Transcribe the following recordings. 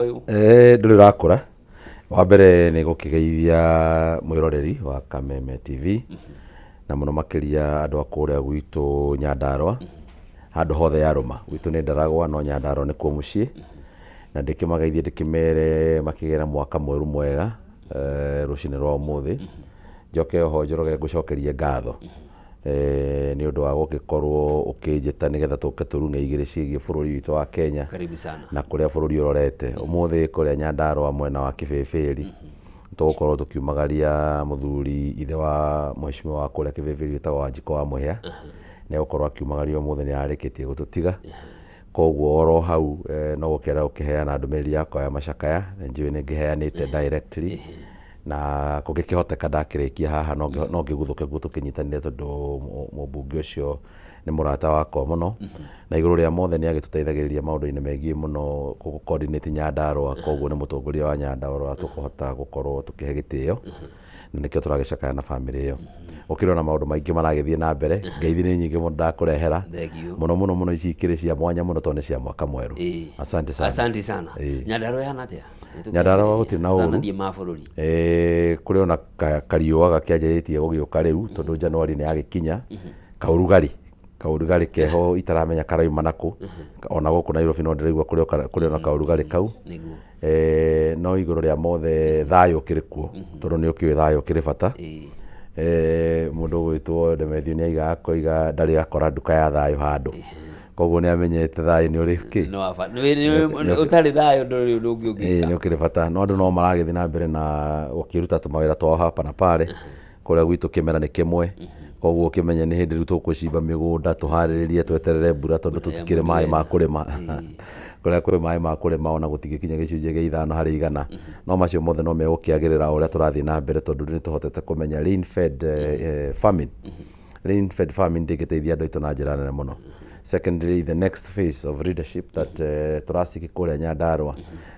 Ũyũ. Ndũrĩ ũrakũra. Wa mbere nĩ gũkĩgeithia mwĩroreri wa Kameme TV na mũno makĩria andũ a kũrĩa gwitũ Nyandarũa, handũ hothe yarũma. Gwitũ nĩ Ndaragwa no Nyandarũa nĩkuo mũciĩ. Na ndĩkĩmageithie ndĩkĩmere makĩgĩe na mwaka mwerũ mwega rũcinĩ rwa ũmũthĩ. Njoke oho Njoroge ngũcokerie ngatho nĩ ũndũ wa gũgĩkorwo ũkĩnjĩta nĩgetha tũke tũrung'e igĩrĩ ciĩgiĩ bũrũri witũ wa Kenya. Karibu sana. Na kũrĩa bũrũri ũrorete. Ũmũthĩ kũrĩa Nyandarũa mwena wa Kĩbĩbĩri tũgũkorwo tũkiumagaria mũthuri ithe wa mheshimiwa wa kũrĩa Kĩbĩbĩri wĩtagwo Wanjikũ wa Mũhĩa. Nĩ egũkorwo akiumagario ũmũthĩ, nĩ ararĩkĩtie gũtũtiga. Koguo oro hau no gũkĩra gũkĩheana ndũmĩrĩri yakwa ya macakaya, nĩ njũĩ nĩ ngĩheanĩte directly, na kũngĩkĩhoteka ndakĩrĩkia haha no ngĩguthũke guo tũkĩnyitanĩre, tondũ mũmbunge ũcio nĩ mũrata wakwa mũno, na igũrũ rĩa mothe nĩ agĩtũteithagĩrĩria maũndũ-inĩ megiĩ mũno coordinate Nyandarũa. Koguo nĩ mũtongoria wa Nyandarũa tũkũhota gũkorwo tũkĩhe gĩtĩo, na nĩkĩo tũragĩcakaya na bamĩrĩ ĩyo. Gũkĩrĩ ona maũndũ maingĩ maragĩthiĩ na mbere, ngeithi nĩ nyingĩ mũno ndakũrehera. Thank you. Mũno mũno mũno ici ikĩrĩ cia mwanya mũno tondũ nĩ cia mwaka mwerũ. Asante sana. Asante sana. Nyandarũa ĩhana atĩa? Nyandarũa gũtirĩ na ũru. Tũtanathiĩ ma bũrũri. Kũrĩ ona kariũa gakĩanjĩrĩtie gũgĩũka rĩu, tondũ Januari nĩ yagĩkinya, kaũrugarĩ keho itaramenya karauma nakũ. Ona gũkũ Nairobi no ndĩraigua kũrĩ ona kaũrugarĩ kau. No igũrũ rĩa mothe thayũ ũkĩrĩ kuo, tondũ nĩ ũkĩũĩ thayũ ũkĩrĩ bata. Mũndũ ũgwĩtwo Demethiũ nĩ aigaga akoiga ndarĩ akora nduka ya thayũ handũ, koguo nĩ amenyete thayũ nĩ ũrĩ kĩ. No ũtarĩ thayũ ndũrĩ ũndũ ũngĩ ũngĩka. Nĩ ũkĩrĩ bata, no andũ no maragĩthiĩ na mbere na gũkĩruta tũmawĩra twao hapa na pale. Kũrĩa gwitũ kĩmera nĩ kĩmwe, koguo ũkĩmenye nĩ hĩndĩ rĩu tũgũcimba mĩgũnda, tũharĩrĩrie, tweterere mbura, tondũ tũtikĩrĩ maĩ ma kũrĩma. Kũrĩa kwĩ maĩ ma kũrĩma ona gũtingĩkinya 5% no macio mothe no megũkĩagĩrĩra o ũrĩa tũrathiĩ na mbere, tondũ nĩ tũhotete kũmenya rain fed farming. Rain fed farming ndĩngĩteithia andũ aitũ na njĩra nene mũno. Secondly, the next phase of leadership that tũraciki kũrĩa Nyandarũa,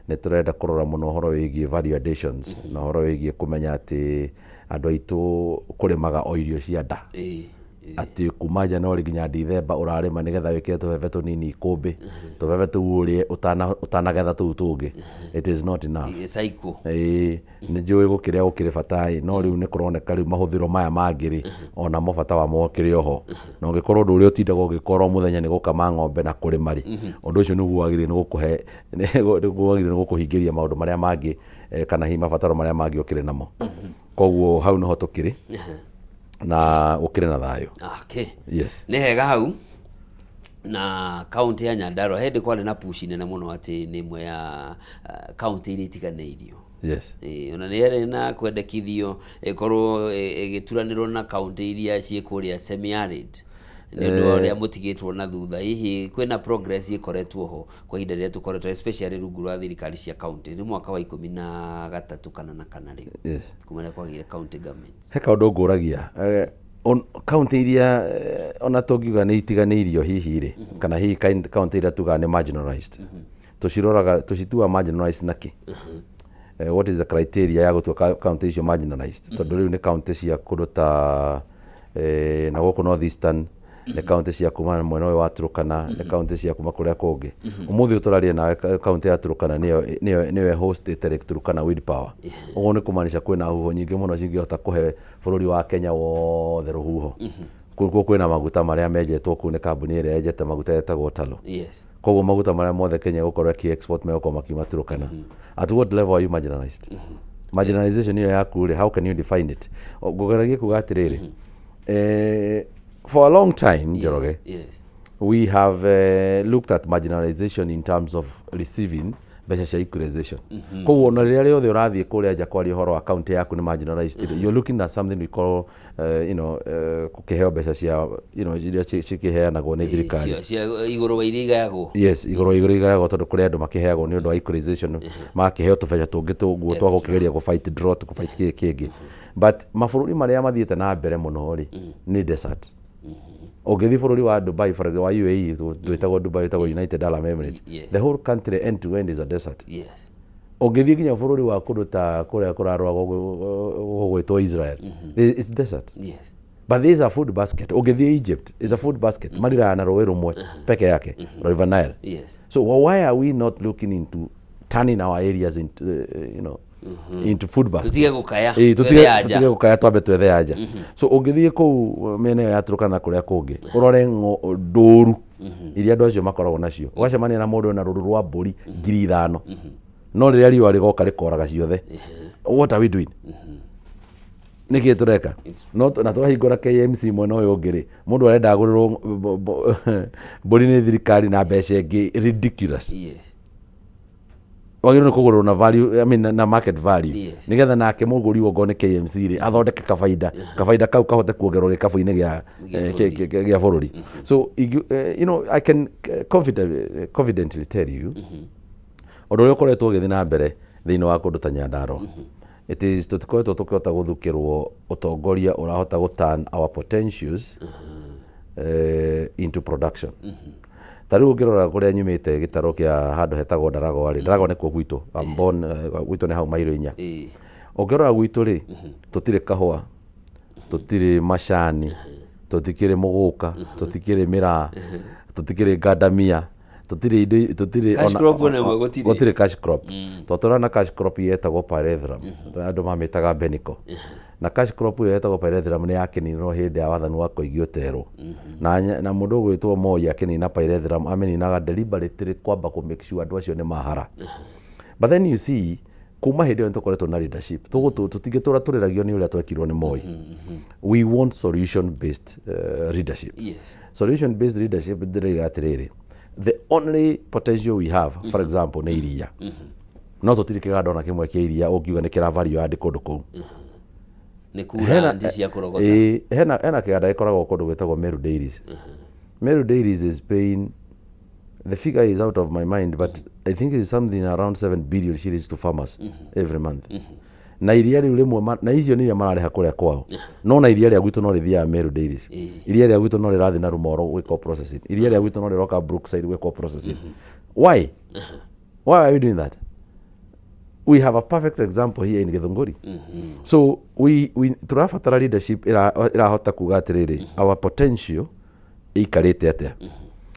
nĩ tũrenda kũrora mũno ũhoro wĩgiĩ value additions na ũhoro wĩgiĩ kũmenya atĩ andũ aitũ kũrĩmaga o irio cia nda, atĩ kuma January nginya Dithemba ũrarĩma nĩgetha wĩkĩre tũbebe tũnini ikũmbĩ, tũbebe tũu ũrĩe ũtanagetha tũu tũngĩ. It is not enough. Cycle. Ĩĩ, nĩ njũĩ gũkĩrĩa gũkĩrĩ bata ĩ, no rĩu nĩ kũroneka rĩu mahũthĩro maya mangĩ rĩ, onamo bata wamo ũkĩrĩ oho, na ũngĩkorwo ũndũ ũrĩa ũtindaga ũgĩkorwo mũthenya nĩ gũkama ng'ombe na kũrĩma rĩ, ũndũ ũcio nĩguo wagĩrĩire nĩ gũkũhe, nĩguo wagĩrĩire nĩ gũkũhingĩria maũndũ marĩa mangĩ kana hihi mabataro marĩa mangĩ ũkĩrĩ namo. Koguo hau nĩho tũkĩrĩ na gũkĩrĩ na thayũ. Yes. Nĩ hega hau. Na kaunti ya Nyandarua hĩndĩ kwarĩ na push nene mũno atĩ nĩ ĩmwe ya kaunti iria itiganĩirio. Ona nĩ yarĩ na kwendekithio ĩkorwo ĩgĩturanĩrwo na kaunti iria ciĩ kũrĩa semi arid nĩ ũndũ wa ũrĩa mũtigĩtwo na thutha. Hihi kwĩna progress ĩkoretwo ho kwa ihinda rĩrĩa tũkoretwo, especially rungu rwa thirikari cia kaunti? Nĩ mwaka wa 13 kana na kana rĩu kuma rĩrĩa kwagĩire county governments. He kaũndũ ngũragia, kaunti iria ona tũngiuga nĩ itiganĩirio hihi rĩ, kana hihi kaunti iria tugaga nĩ marginalized, tũciroraga tũcitua marginalized nakĩ? What is the criteria ya gũtua kaunti icio marginalized? Tondũ rĩu nĩ kaunti cia kũndũ ta na gũkũ North Eastern, nĩ kaunti cia kuma mwena ũyũ wa Turkana, nĩ kaunti cia kuma kũrĩa kũngĩ. Ũmũthĩ ũyũ tũraria nawe, kaunti ya Turkana nĩyo hostĩte Lake Turkana Wind Power. Ũguo nĩ kũmaanisha kwĩna huho nyingĩ mũno cingĩhota kũhe bũrũri wa Kenya wothe rũhuho. Kuo kwĩna maguta marĩa menjetwo kũu nĩ kambuni ĩrĩa yenjete maguta ĩtagwo Tullow. Koguo maguta marĩa mothe Kenya ĩgũkorwo ĩkĩ export megũkorwo makiuma Turkana. At what level are you marginalized? Marginalization ĩyo yaku rĩ, how can you define it? Ngũgeragia kuga atĩrĩrĩ, for a long time, Njoroge, we have looked at marginalization in terms of receiving mbeca cia equalization. Koguo ona rĩrĩa rĩothe ũrathiĩ kũrĩa nja kwaria ũhoro wa county yaku nĩ marginalized, you're looking at something we call kũkĩheo mbeca cia iria cikĩheanagwo nĩ thirikari. Cia igũrũ wa iria igayagwo. Yes, igũrũ igayagwo, tondũ kũrĩ andũ makĩheagwo nĩ ũndũ wa equalization, makĩheo tũbeca tũngĩ tũguo twa gũkĩgeria gũ fight drought, gũ fight kĩĩ kĩngĩ. But mabũrũri marĩa mathiĩte na mbere mũno rĩ, nĩ desert. Ũngĩthiĩ bũrũri wa Dubai, for example, wa UAE, ndwĩtagwo Dubai, wĩtagwo United Arab Emirates, the whole country end to end is a desert. Ũngĩthiĩ nginya bũrũri wa kũndũ ta kũrĩa kũrarũagwo gũgwĩtwo Israel, it's desert. But there is a food basket. Ũngĩthiĩ Egypt, is a food basket. Mariraga na rũĩ rũmwe peke yake, River Nile. So why are we not looking into Turning our areas into, you know, into food baskets. Tũtige gũkaya, Ĩĩ, twethe anja. Tũtige gũkaya, twambe twethe anja. So ũngĩthiĩ kũu mĩena ĩyo ya Turkana na kũrĩa kũngĩ, ũrore ndũru iria andũ acio makoragwo nacio, ũgacemania na mũndũ wĩna rũru rwa mbũri 5,000, no rĩrĩa riũa rĩgoka rĩkoraga ciothe. What are we doing? Nĩkĩ tũreka? No na twahingũra KMC mwena ũyũ ũngĩ rĩ, mũndũ arenda agũrĩrwo mbũri nĩ thirikari na mbeca ĩngĩ ridiculous. Wagĩrĩirwo nĩ kũgũrwo na value, I mean, na market value, nĩgetha nake mũgũri okorwo nĩ KMC rĩ, athondeke kabaida, kabaida kau kahote kuongererwo gĩkabũ-inĩ gĩa Gĩa bũrũri. Gĩa bũrũri. So I can confidently tell you ũndũ ũrĩa ũkoretwo ũgĩthiĩ na mbere thĩinĩ wa kũndũ ta Nyandarua, it is tũtikoretwo tũkĩhota gũthukĩrwo ũtongoria ũrahota gũ turn our potentials into production. Ta rĩu ũngĩrora kũrĩa nyumĩte, gĩtarũ kĩa handũ hetagwo Ndaragwa rĩ, Ndaragwa nĩkuo gwitũ. I'm born, gwitũ nĩ hau mairo 4. Ũngĩrora gwitũ rĩ, tũtirĩ kahũa, tũtirĩ macani, tũtikĩrĩ mũgũka, tũtikĩrĩ mĩraa, tũtikĩrĩ ngandamia, tũtirĩ indo tũtirĩ Cash crop ona ĩmwe gũtirĩ. Gũtirĩ cash crop. Twatũra na cash crop yetagwo pyrethrum, andũ mamĩtaga beniko, na cash crop ĩyo yetagwo pyrethrum nĩ yakĩninirwo hĩndĩ ya wathani wa Koigi Oterwo, na mũndũ ũgwĩtwo Moi akĩnina pyrethrum amĩninaga deliberately kwamba kũ make sure andũ acio nĩ mahara. But then you see, kuma hĩndĩ ĩyo nĩ tũkoretwo na leadership. Tũtingĩtũra tũrĩragio nĩ ũrĩa twekirwo nĩ Moi. We want solution based leadership. Solution based leadership ndĩroiga atĩrĩrĩ, the only potential we have, for example, nĩ iria, no tũtirĩ kĩganda ona kĩmwe kĩa iria ũngiuga nĩ kĩra value add kũndũ kũu. Nĩ kura ndi cia kũrogota. Ĩĩ, hena kĩganda gĩkoragwo kũndũ gwĩtagwo Meru Dairies. Meru Dairies is paying, the figure is out of my mind, but I think it's something around 7 billion shillings to farmers every month. Na iria rĩu rĩmwe na icio nĩ iria mararĩha kũrĩa kwao, no na iria rĩa gwitũ no rĩthiaga Meru Dairies. Iria rĩa gwitũ no rĩrathiĩ na Rumoro gwĩkwo processing. Iria rĩa gwitũ no rĩroka Brookside gwĩkwo processing. Why are we doing that? We have a perfect example here in Githunguri. So we tũrabatara leadership ĩrahota kuga atĩrĩrĩ, our potential ĩikarĩte atĩa,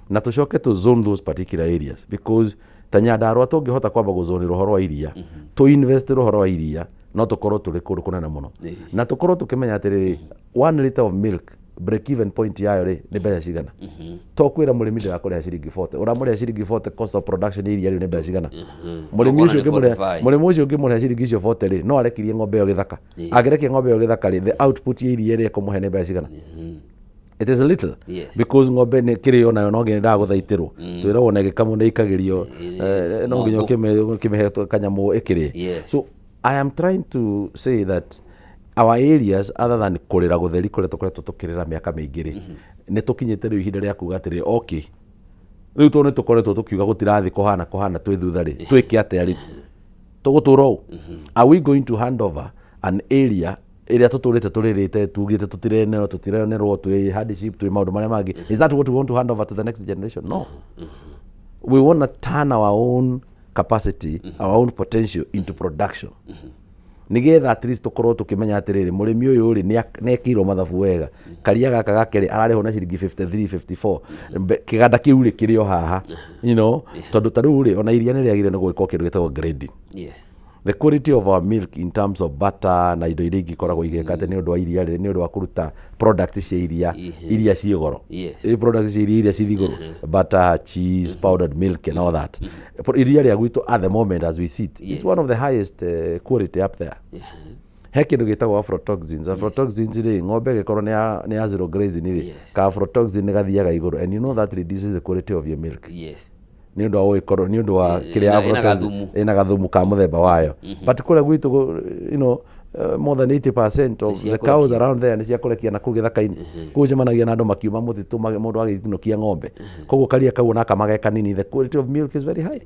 na tũcoke to zone those particular areas, because ta Nyandarua tũngĩhota kwamba gũzonĩra ũhoro wa iria, tũ invest ũhoro wa iria, no tũkorwo tũrĩ kũndũ kũnene mũno, na tũkorwo tũkĩmenya atĩrĩrĩ, 1 liter of milk, break even point yayo rĩ, nĩ mbeca cigana? To kwĩra mũrĩmi ndĩrakũrĩha ciringi 40, ũramũrĩha ciringi 40, cost of production ya iria rĩu nĩ mbeca cigana? Mũrĩmi Ũkona ũcio nĩ ũngĩmũrĩha 45. Mũrĩmi ũcio ũngĩmũrĩha ciringi icio 40 rĩ, no arekirie ng'ombe ĩyo gĩthaka. Angĩrekia ng'ombe ĩyo gĩthaka rĩ, the output ya iria ĩrĩa ĩkũmũhe nĩ mbeca cigana? It is little, because ng'ombe nĩ kĩrĩo nayo no nginya ĩndaga gũthaitĩrwo. Twĩragwo na ĩgĩkamwo nĩ ĩikagĩrio, no nginya Mongũ. ũkĩmĩhe kanyamũ ĩkĩrĩe. So I am trying to say that our areas, other than kũrĩra gũtheri kũrĩa tũkoretwo tũkĩrĩra mĩaka mĩingĩ rĩ, nĩ tũkinyĩte rĩu ihinda rĩa kuga atĩrĩ, okay, rĩu tondũ nĩ tũkoretwo tũkiuga gũtirathiĩ kũhana kũhana twĩ thutha rĩ, twĩke atĩa rĩ? Tũgũtũra ũũ? Are we going to hand over an area ĩrĩa tũtũrĩte tũrĩrĩte tugĩte tũtirenerwo, tũtirenerwo, twĩ hardship, twĩ maũndũ marĩa mangĩ? Is that what we want to hand over to the next generation? No, we want to turn our own capacity, our own potential into production, nigetha at least tũkorwo tũkĩmenya atĩrĩrĩ, mũrĩmi ũyũ rĩ, nĩ ekĩirwo mathabu wega, karia gaka gake rĩ, ararĩhwo na ciringi 53, 54. Kĩganda kĩu rĩ, kĩrĩ o haha, tondũ ta rĩu rĩ, ona iria nĩ rĩagĩrĩire nĩ gwĩkwo kĩndũ gĩtagwo grading. The quality of our milk in terms of butter na indo iria ingĩ ikoragwo igĩka atĩ nĩ ũndũ wa iria rĩ, nĩ ũndũ wa kũruta product cia iria iria ciĩ goro. Ĩ product cia iria iria ciĩ igũrũ, butter, cheese, powdered milk and all that. Iria rĩa gwitũ at the moment as we see it, it's one of the highest quality up there. He kĩndũ gĩtagwo aflatoxins. Aflatoxins rĩ, ng'ombe ĩgĩkorwo nĩ ya zero grazing rĩ, ka aflatoxin nĩ gathiaga igũrũ, and you know that reduces the quality of your milk, nĩ ũndũ wa gũgĩkorwo nĩ ũndũ wa kĩrĩa ĩna aflatoxin- gathumu. Ĩna gathumu ka mũthemba wayo. But kũrĩa gwitũ more than 80% of Nĩ cia the cows kũrekia. around there nĩ cia kũrekia na kũu gĩthaka-inĩ. Kũu ũcemanagia na andũ makiuma mũtitũ, mũndũ agĩtinũkia ng'ombe. Koguo karia kau ona kamage kanini, the quality of milk is very high,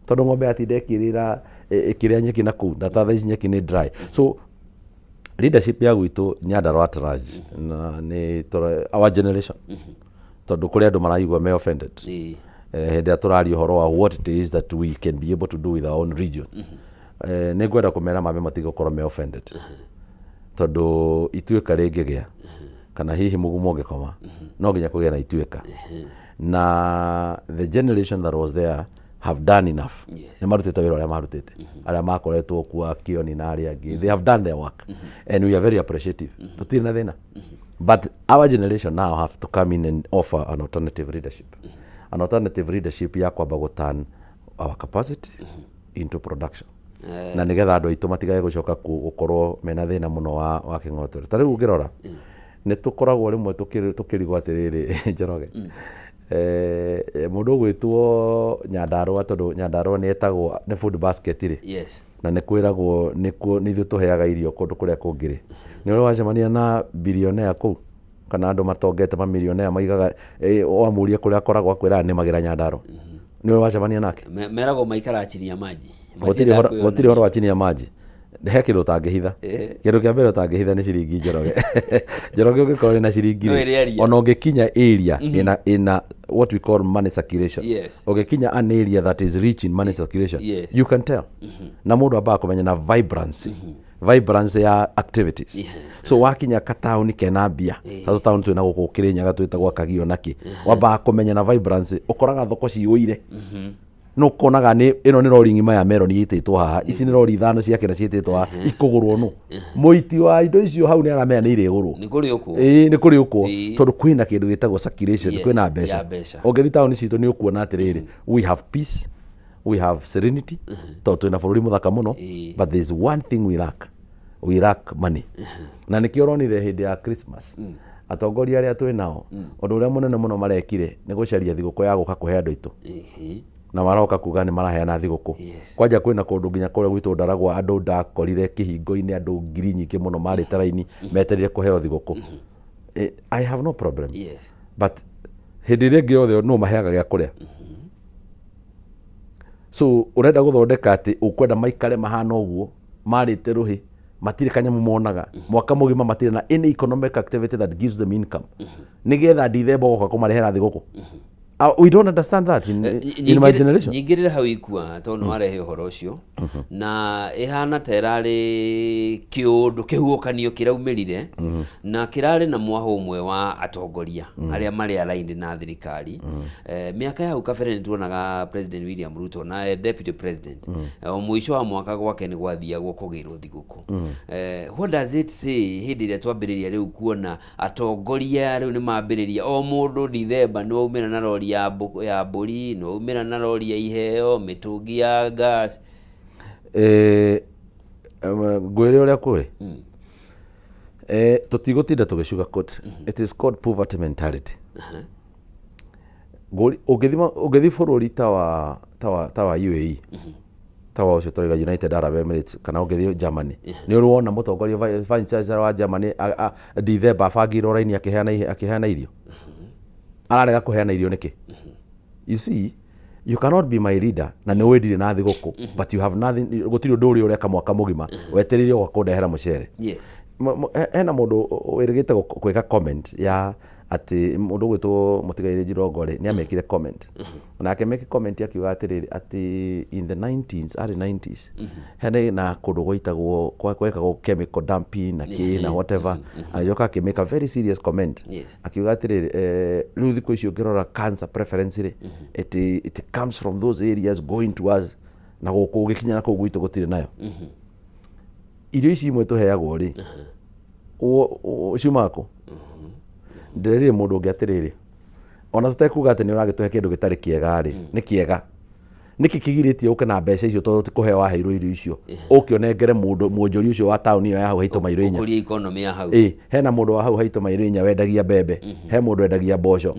tondũ ng'ombe yatinda ĩkĩrĩra, ĩkĩrĩa nyeki na kũu, na ta thaa ici nyeki nĩ dry. So leadership ya gwitũ Nyandarua at large, na nĩ our generation, tondũ kũrĩ andũ maraigua me offended hĩndĩ ĩrĩa tũraria ũhoro wa what it is that we can be able to do with our own region. Nĩ ngwenda kũmera mambe matige gũkorwo me offended, tondũ ituĩka rĩngĩgĩa kana hihi mũgumo ũngĩkoma, no nginya kũgĩe na ituĩka, na the generation that was there Have done enough. Nĩ marutĩte wĩra ũrĩa marutĩte, arĩa makoretwo kuo, Kioni na arĩa angĩ. They have done their work and we are very appreciative. Tũtirĩ na thĩna, but our generation now have to come in and offer an alternative leadership, an alternative leadership ya kwamba gũ turn our capacity into production, na nĩgetha andũ aitũ matigage gũcoka gũkorwo mena thĩna mũno wa kĩng'otore. Ta rĩu ũngĩrora, nĩ tũkoragwo rĩmwe tũkĩrigwo atĩrĩrĩ, Njoroge, mũndũ ũgwĩtwo Nyandarũa, tondũ Nyandarũa nĩ etagwo nĩ food basket rĩ, na nĩ kwĩragwo nĩkuo nĩ ithuĩ tũheaga irio kũndũ kũrĩa kũngĩ rĩ, nĩ ũrĩ wacemania na bilionea kũu kana andũ matongete mamilionea maigaga, wamũria kũrĩa akoragwo, akwĩraga nĩmagĩra Nyandarũa? Nĩ ũrĩ wacemania nake? Meragwo maikaraga chini ya maji. Gũtirĩ gũtirĩ ũhoro wa chini ya maji. He kĩndũ ũtangĩhitha. Kĩndũ kĩa mbere ũtangĩhitha nĩ ciringi. Njoroge, Njoroge, ũngĩkorwo wĩna ciringi No rĩ, ĩrĩaria. Ona ũngĩkinya area ĩna what we call money circulation, ũngĩkinya an area that is rich in money circulation, you can tell. Na mũndũ ambaga kũmenya na vibrancy ya activities. So wakinya kataũni kena mbia, ta tũtaũni twĩna gũkũ Kĩrĩnyaga twĩtagwo Kagio nakĩ, wambaga kũmenya na vibrancy. Ũkoraga thoko ciyũire, no ũkonaga nĩ ĩno nĩ rori ng'ima ya meroni ĩtĩtwo haha, ici nĩ rori ithano cia kĩna ciĩtĩtwo haha, ikũgũrwo nũ? Mũiti wa indo icio hau nĩ aramenya nĩ irĩgũrwo. Nĩ kũrĩ ũkũ. Ĩĩ, nĩ kũrĩ ũkwo, tondũ kwĩna kĩndũ gĩtagwo circulation, kwĩna mbeca. Ya mbeca. Ũngĩthiĩ taũni citũ, nĩ ũkuona atĩrĩrĩ, we have peace, we have serenity, tondũ twĩna bũrũri mũthaka mũno, but there is one thing we lack: we lack money. Na nĩkĩo ũronire hĩndĩ ya Christmas atongoria arĩa twĩ nao, ũndũ ũrĩa mũnene mũno marekire nĩ gũcaria thigũkũ ya gũka kũhe andũ aitũ, na maroka kuga nĩ maraheana thigũkũ. Kwanja kwĩna kũndũ nginya kũrĩa gwitũ Ndaragwa, andũ ndakorire kĩhingo-inĩ, andũ ngiri nyingĩ mũno marĩte raini metereire kũheo thigũkũ. I have no problem, but hĩndĩ ĩrĩa ĩngĩ yothe no maheaga gĩa kũrĩa. So ũrenda gũthondeka atĩ ũkwenda maikare mahana ũguo marĩte rũhĩ, matirĩ kanyamũ monaga mwaka mũgima, matirĩ na any economic activity that gives them income, nĩgetha Ndithemba ũgoka kũmarehera thigũkũ? We don't understand that in my generation. Nyingĩrĩre hau ikua, tondũ nĩ warehe ũhoro ũcio na ĩhana ta ĩrarĩ kĩũndũ kĩhuhũkanio kĩraumĩrire na kĩrarĩ na mwahũ ũmwe wa atongoria arĩa marĩ aligned na thirikari. Mĩaka ya hau kabere nĩ tuonaga President William Ruto na deputy president, o mũico wa mwaka gwake nĩ gwathiagwo kũgĩrwo thigũkũ. What does it say hĩndĩ ĩrĩa twambĩrĩria rĩu kuona atongoria rĩu nĩ mambĩrĩria o mũndũ Ndithemba nĩ waumĩra na rori ya mbũri, nĩ waumĩra na rori ya iheo, mĩtũngi ya gas? Ngwĩre ũrĩa kũrĩ. Tũtigũtinda tũgĩ sugarcoat. It is called poverty mentality. Ũngĩthiĩ bũrũri ta wa UAE, ta wa ũcio tũrauga United Arab Emirates, kana ũngĩthiĩ Germany, nĩ ũrĩ wona mũtongoria vice chancellor wa Germany Ndithemba abangĩirwo raini akĩheana irio? Ararega kũheana irio nĩkĩ? You see, you cannot be my leader na nĩ ũĩ ndirĩ na thigũkũ, but you have nothing, gũtirĩ ũndũ ũrĩa ũreka mwaka mũgima, wetereire ũgoka kũndehera mũcere. Hena mũndũ wĩrĩgĩte gwĩka comment ya atĩ mũndũ ũgwĩtwo mũtigairĩ Jirongo rĩ, nĩ amekire comment, nake meke comment akiuga atĩrĩrĩ, atĩ in the 19s, early 90s, hena na kũndũ gwaitagwo gwekagwo chemical dumping na kĩ na whatever. Agĩcoka akĩmake a very serious comment, akiuga atĩrĩrĩ, rĩu thikũ ici ũngĩrora cancer preference rĩ, it comes from those areas going to us, na gũkũ ũgĩkinya na kũu gwitũ gũtirĩ nayo. Irio ici imwe tũheagwo rĩ, ciumaga kũ? Ndĩrerire mũndũ ũngĩ atĩrĩrĩ, ona tũtekuga atĩ nĩ ũragĩtũhe kĩndũ gĩtarĩ kĩega rĩ, nĩ kĩega nĩkĩ kĩgirĩtie ũke na mbeca icio, tondũ ti kũheo waheirwo irio icio, ũke ũnengere mũndũ mwonjoria ũcio wa taũni ĩyo ya hau haitũ mairo 4? Ũkũrie economy ya hau. Ĩ, hena mũndũ wa hau haitũ mairo 4 wendagia mbembe, he mũndũ wendagia mboco,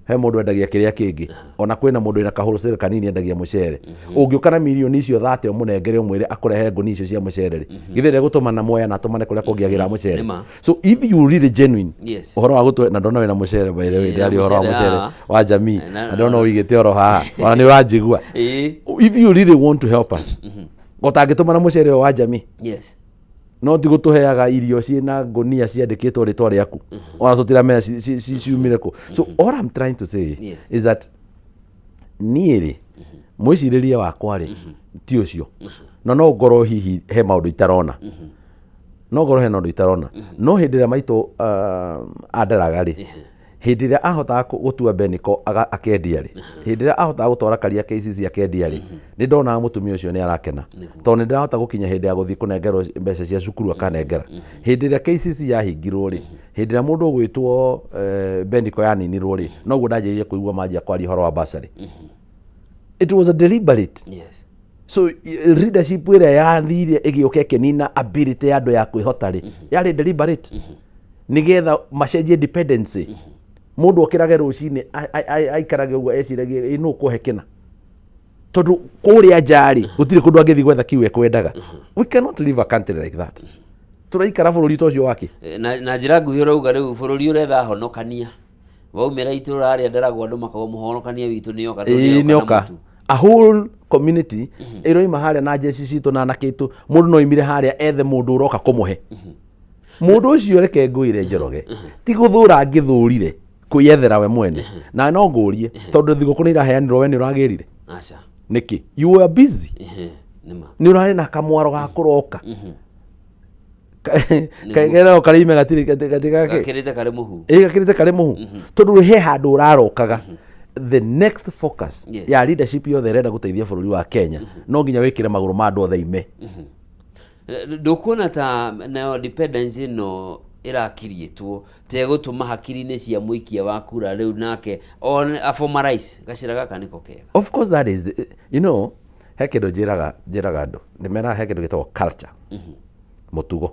he mũndũ wendagia kĩrĩa kĩngĩ, ona kwĩna mũndũ wĩna ka wholesale kanini endagia mũcere. Ũngĩũka na mirioni icio 30 ũmũnengere, ũmwĩre akũrehe ngũnia icio cia mũcere rĩ, githĩ ndegũtũma na Mwea na atũmane kũrĩa kũngĩ agĩra mũcere? Nĩma. So if you really genuine ũhoro wa gũtwe na ndona wĩna mũcere, by the way, Ĩ, ndĩraria ũhoro wa mũcere mũcere haha. wa jamii, na ndona ũigĩte oro haha, ona nĩ ũranjigua. If you really want to help us, ũtangĩtũma na mũcere ũyũ wa jamii, no ti gũtũheaga irio ciĩna ngũnia ciandĩkĩtwo rĩtwa rĩaku, ona tũtiramenya ciumire kũ. So all I'm trying to say is that niĩ rĩ, mwĩcirĩrie wakwa rĩ, ti ũcio, na no ngorwo hihi he maũndũ itarona, no ngorwo he maũndũ itarona, no hĩndĩ ĩrĩa maitũ andaraga rĩ, Hĩndĩ ĩrĩa ahotaga gũtua Beniko akendia rĩ, hĩndĩ ĩrĩa ahotaga gũtwara Karia KCC akendia rĩ, nĩ ndonaga mũtumia ũcio nĩ arakena, tondũ nĩ ndĩrahota gũkinya hĩndĩ ya gũthiĩ kũnengerwo mbeca cia cukuru akanengera. Hĩndĩ ĩrĩa KCC yahingirwo rĩ, hĩndĩ ĩrĩa mũndũ ũgwĩtwo Beniko yaninirwo rĩ, noguo ndanjĩrĩirie kũigua manjia kwaria ũhoro wa bursary. It was a deliberate. So leadership ĩrĩa yathire ĩgĩũka ĩkĩnina ability ya andũ ya kwĩhota rĩ, yarĩ deliberate, nĩgetha macenjie dependency. Mũndũ okĩrage rũcinĩ aikarage ũguo eciragie, "Ĩ, nũ ũkũhe kĩna?" Tondũ kũrĩa nja rĩ, gũtirĩ kũndũ angĩthiĩ gwetha kiu ekwendaga. We cannot live a country like that. Tũraikara bũrũri ta ũcio wake? Na njĩra nguhĩ ũrauga rĩu bũrũri ũretha honokania waumĩra itũra rĩa Ndaragwa, andũ makauga mũhonokania witũ nĩoka, tondũ Ĩĩ, nĩoka na nĩoka. mũtu. A whole community ĩroima harĩa na njeci citũ na anake aitũ. Mũndũ no oimire harĩa ethe mũndũ ũroka kũmũhe. Mũndũ ũcio, reke ngwĩre, Njoroge, ti gũthũra angĩthũrire kwĩyethera we mwene. Na no ngũrie, tondũ thigũkũ nĩ iraheanirwo, we nĩ ũragĩrire? Aca. Nĩkĩ? You were busy. Nĩma. Nĩ ũrarĩ na kamwaro ga kũroka kerao karĩime gatirĩ gatirĩ gake. Gakĩrĩte karĩ mũhu. Ĩ, gakĩrĩte karĩ mũhu, tondũ he handũ ũrarokaga. The next focus ya leadership yothe ĩrenda gũteithia bũrũri wa Kenya, no nginya wĩkĩre magũrũ ma andũ othe ime. Ndũkuona ta nayo dependency ĩno ĩrakiriĩtwo ta ĩgũtũma hakiri-inĩ cia mũikia wa kura rĩu nake one aformalize gacĩra gaka nĩko kega? Of course, that is the, he kĩndũ njĩraga andũ, ndĩmeraga he kĩndũ gĩtagwo culture, mũtugo,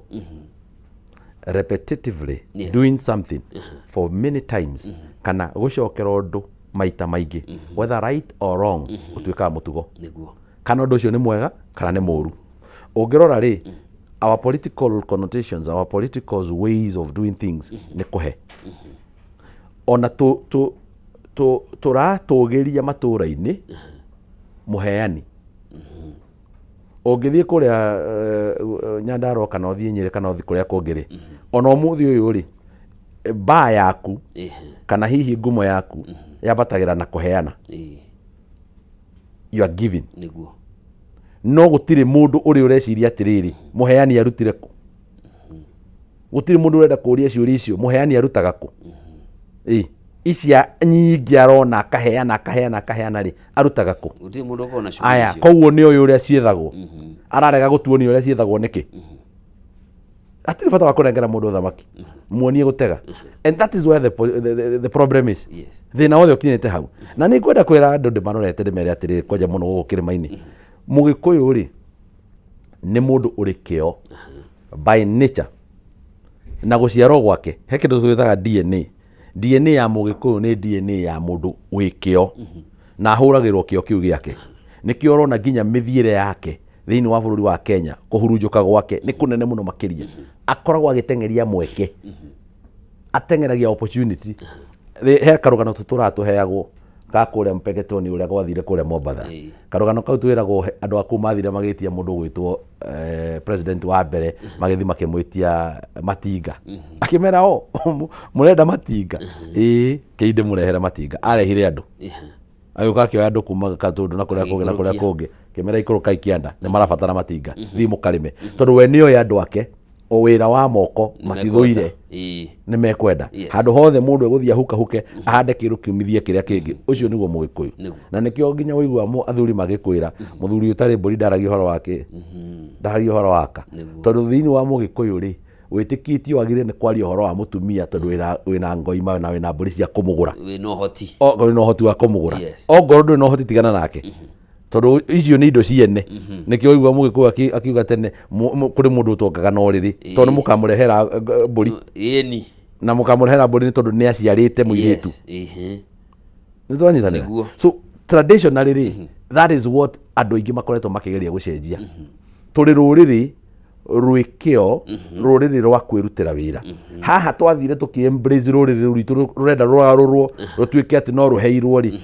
repetitively doing something for many times, kana gũcokera ũndũ maita maingĩ, whether right or wrong, ũtuĩkaga mũtugo. Kana ũndũ ũcio nĩ mwega kana nĩ mũru. Ũngĩrora rĩ, our political connotations, our political ways of doing things nĩ kũhe ona tũratũgĩria matũra-inĩ mũheani. Ũngĩthiĩ kũrĩa Nyandarua, kana ũthiĩ Nyĩrĩ, kana ũthiĩ kũrĩa kũngĩ rĩ, ona ũmũthĩ ũyũ rĩ, mbaa yaku kana hihi ngumo yaku yambatagĩra na kũheana. You are giving. No gũtirĩ mũndũ ũrĩ ũreciria atĩrĩrĩ, mũheani arutire kũ? Gũtirĩ mũndũ ũrenda kũria ciũria icio, mũheani arutaga kũ? Ĩ icia nyingĩ arona akaheana, akaheana, akaheana rĩ, arutaga kũ? Gũtirĩ mũndũ ũkoragwo na shughuli Aya. icio. Koguo nĩ ũyũ ũrĩa ciethagwo, ararega gũtuo nĩ ũrĩa ciethagwo nĩkĩ? Hatirĩ bata wa kũnengera mũndũ thamaki, muonie gũtega. And that is where the problem is. Thĩna wothe ũkinyĩte hau. Na nĩ ngwenda kwĩra andũ ndĩmarorete, ndĩmere atĩrĩrĩ, kwanja mũno gũkũ kĩrĩma-inĩ, Mũgĩkũyũ rĩ, nĩ mũndũ ũrĩ kĩo by nature na gũciarwo gwake. He kĩndũ twĩtaga DNA. DNA ya Mũgĩkũyũ nĩ DNA ya mũndũ wĩ kĩo, na ahũragĩrwo kĩo kĩu gĩake. Nĩkĩo ũrona nginya mĩthiĩre yake thĩinĩ wa bũrũri wa Kenya, kũhurunjũka gwake nĩ kũnene mũno makĩria. Akoragwo agĩteng'eria mweke, ateng'eragia opportunity. He karũgano tũtũraga tũheagwo ga kũrĩa Mpeketoni, ũrĩa gwathire kũrĩa Mombatha. Karũgano kau twĩragwo, andũ a kũu mathire magĩtia mũndũ ũgwĩtwo president wa mbere, magĩthiĩ makĩmwĩtia matinga. Akĩmera, "O mũrenda matinga? Ĩĩ, kĩi ndĩmũrehere matinga." Arehire andũ, agĩũka akĩoya andũ kuma Gatũndũ na kũrĩa kũngĩ na kũrĩa Agĩikũrũkia. kũngĩ, kĩmera, "Ikũrũkai kĩanda, nĩ marabatara matinga, thiĩ mũkarĩme." Tondũ we nĩoĩ andũ ake o wĩra wa moko matithũire. Nĩ mekwenda. Handũ hothe mũndũ egũthiĩ ahukahuke, ahande kĩndũ kiumithie kĩrĩa kĩngĩ, ũcio nĩguo Mũgĩkũyũ. Na nĩkĩo nginya ũiguaga athuri magĩkwĩra, "Mũthuri ũtarĩ mbũri ndaragia ũhoro wake, ndaragia ũhoro waka." Tondũ thĩinĩ wa Mũgĩkũyũ rĩ, wĩtĩkĩtio wagĩrĩire nĩ kwaria ũhoro wa mũtumia tondũ wĩna ngoima na wĩna mbũri cia kũmũgũra. Wĩna ũhoti. Wĩna ũhoti wa kũmũgũra. Ongorwo ndũrĩ na ũhoti, tigana nake, tondũ icio nĩ indo ciene. Nĩkĩo ũigua Mũgĩkũyũ akiuga tene, kũrĩ mũndũ ũtongaga na ũrĩrĩ, tondũ nĩ mũkamũrehera mbũri. Na mũkamũrehera mbũri nĩ tondũ nĩ aciarĩte mũirĩtu. Nĩ twanyitanĩra? Nĩguo. So traditionally rĩ, that is what andũ aingĩ makoretwo makĩgeria gũcenjia. Tũrĩ rũrĩrĩ rwĩ kĩo, rũrĩrĩ rwa kwĩrutĩra wĩra. Haha twathire tũkĩ embrace rũrĩrĩ rũu rwitũ rũrenda rũgarũrwo rũtuĩke atĩ no rũheirwo rĩ,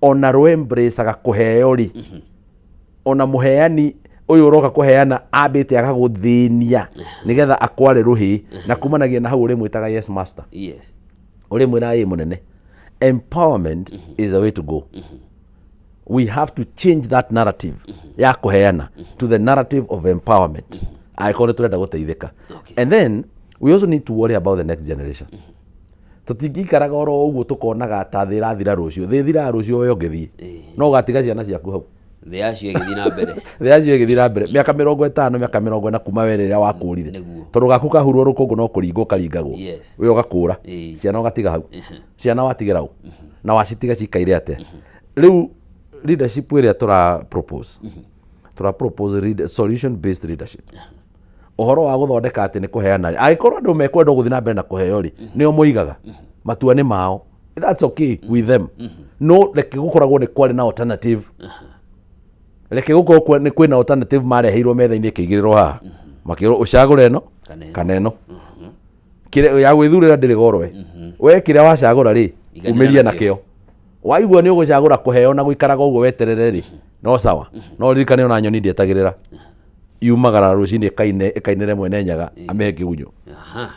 ona rũ embraceaga kũheo rĩ, ona mũheani ũyũ ũroka kũheana ambĩte agagũthĩnia nĩgetha akware rũhĩ, na kumanagia na hau ũrĩmwĩtaga "Yes, master." Ũrĩmwĩra, "Ĩ mũnene." Empowerment is the way to go. We have to change that narrative ya kũheana to the narrative of empowerment, angĩkorwo nĩ tũrenda gũteithĩka. And then we also need to worry about the next generation. Tũtingĩikaraga oro ũguo tũkonaga ta thĩ ĩrathira rũciũ. Thĩ ĩthiraga rũciũ we ũngĩthiĩ, no ũgatiga ciana ciaku hau. Thĩ yacio ĩgĩthiĩ na mbere. Thĩ yacio ĩgĩthiĩ na mbere mĩaka 50, mĩaka 40 kuma we rĩrĩa wakũrire. Tondũ gaku kahurwo rũkũngũ no kũringwo karingagwo. We ũgakũra. Ciana ũgatiga hau. Ciana watigĩra ũ? Na wacitiga cikaire atĩa? Rĩu leadership ĩrĩa tũra propose, tũra propose solution based leadership. Ũhoro wa gũthondeka atĩ nĩ kũheana rĩ, angĩkorwo andũ mekwenda gũthiĩ na mbere na kũheo rĩ, nĩo moigaga matua nĩ mao, that's okay with them. No reke gũkoragwo nĩ kwarĩ na alternative, reke gũkorwo nĩ kwĩna alternative mareheirwo metha-inĩ ĩkĩigĩrĩrwo haha, makĩrwo ũcagũre ĩno Kana ĩno. Kana ĩno. Kĩrĩa ya gwĩthurĩra ndĩrĩ goro we. We kĩrĩa wacagũra rĩ, Iganĩra umĩria nakĩo. Nakĩo waigua nĩ ũgũcagũra kũheo na gũikaraga ũguo weterere rĩ, no sawa. No ririkane ona nyoni ndĩetagĩrĩra, yumagara rũcinĩ ĩkaine ĩkainĩre mwene nyaga amĩhe kĩgunyũ. Aha.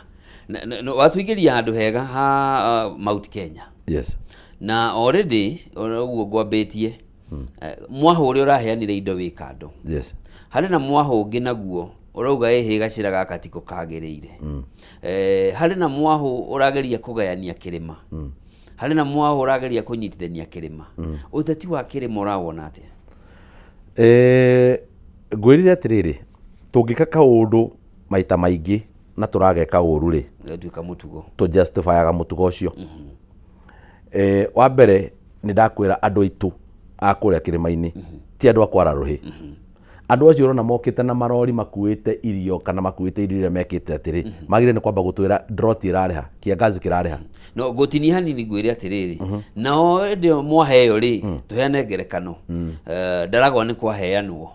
Na watuingĩria handũ hega ha Mount Kenya. Yes. Na already ona ũguo ngwambĩtie, mwahũ ũrĩa ũraheanire indo wĩ kando. Harĩ na mwahũ ũngĩ naguo ũrauga ĩhĩ gacĩra gaka tiko kagĩrĩire. Harĩ na mwahũ ũrageria kũgayania kĩrĩma. Harĩ na mwahũ ũrageria kũnyitithania kĩrĩma. Ũteti wa kĩrĩma ũrawona atĩa? Ngwĩrire atĩrĩrĩ, tũngĩka kaũndũ maita maingĩ na tũrageka ũru rĩ, gatuĩka mũtugo. Tũ justifyaga mũtugo ũcio. Wa mbere nĩ ndakwĩra andũ aitũ a kũrĩa kĩrĩma-inĩ ti andũ a kwara rũhĩ. Andũ acio ũrona mokĩte na marori makuĩte irio kana makuĩte irio iria mekĩte atĩrĩ, magĩrĩire nĩ kwamba gũtwĩra drought ĩrarĩha, kĩangazi kĩrarĩha. No ngũtinia hanini ngwĩre atĩrĩrĩ, nao hĩndĩ ĩyo mwaheo rĩ, tũheane ngerekano. Ndaragwa nĩ kwaheanwo,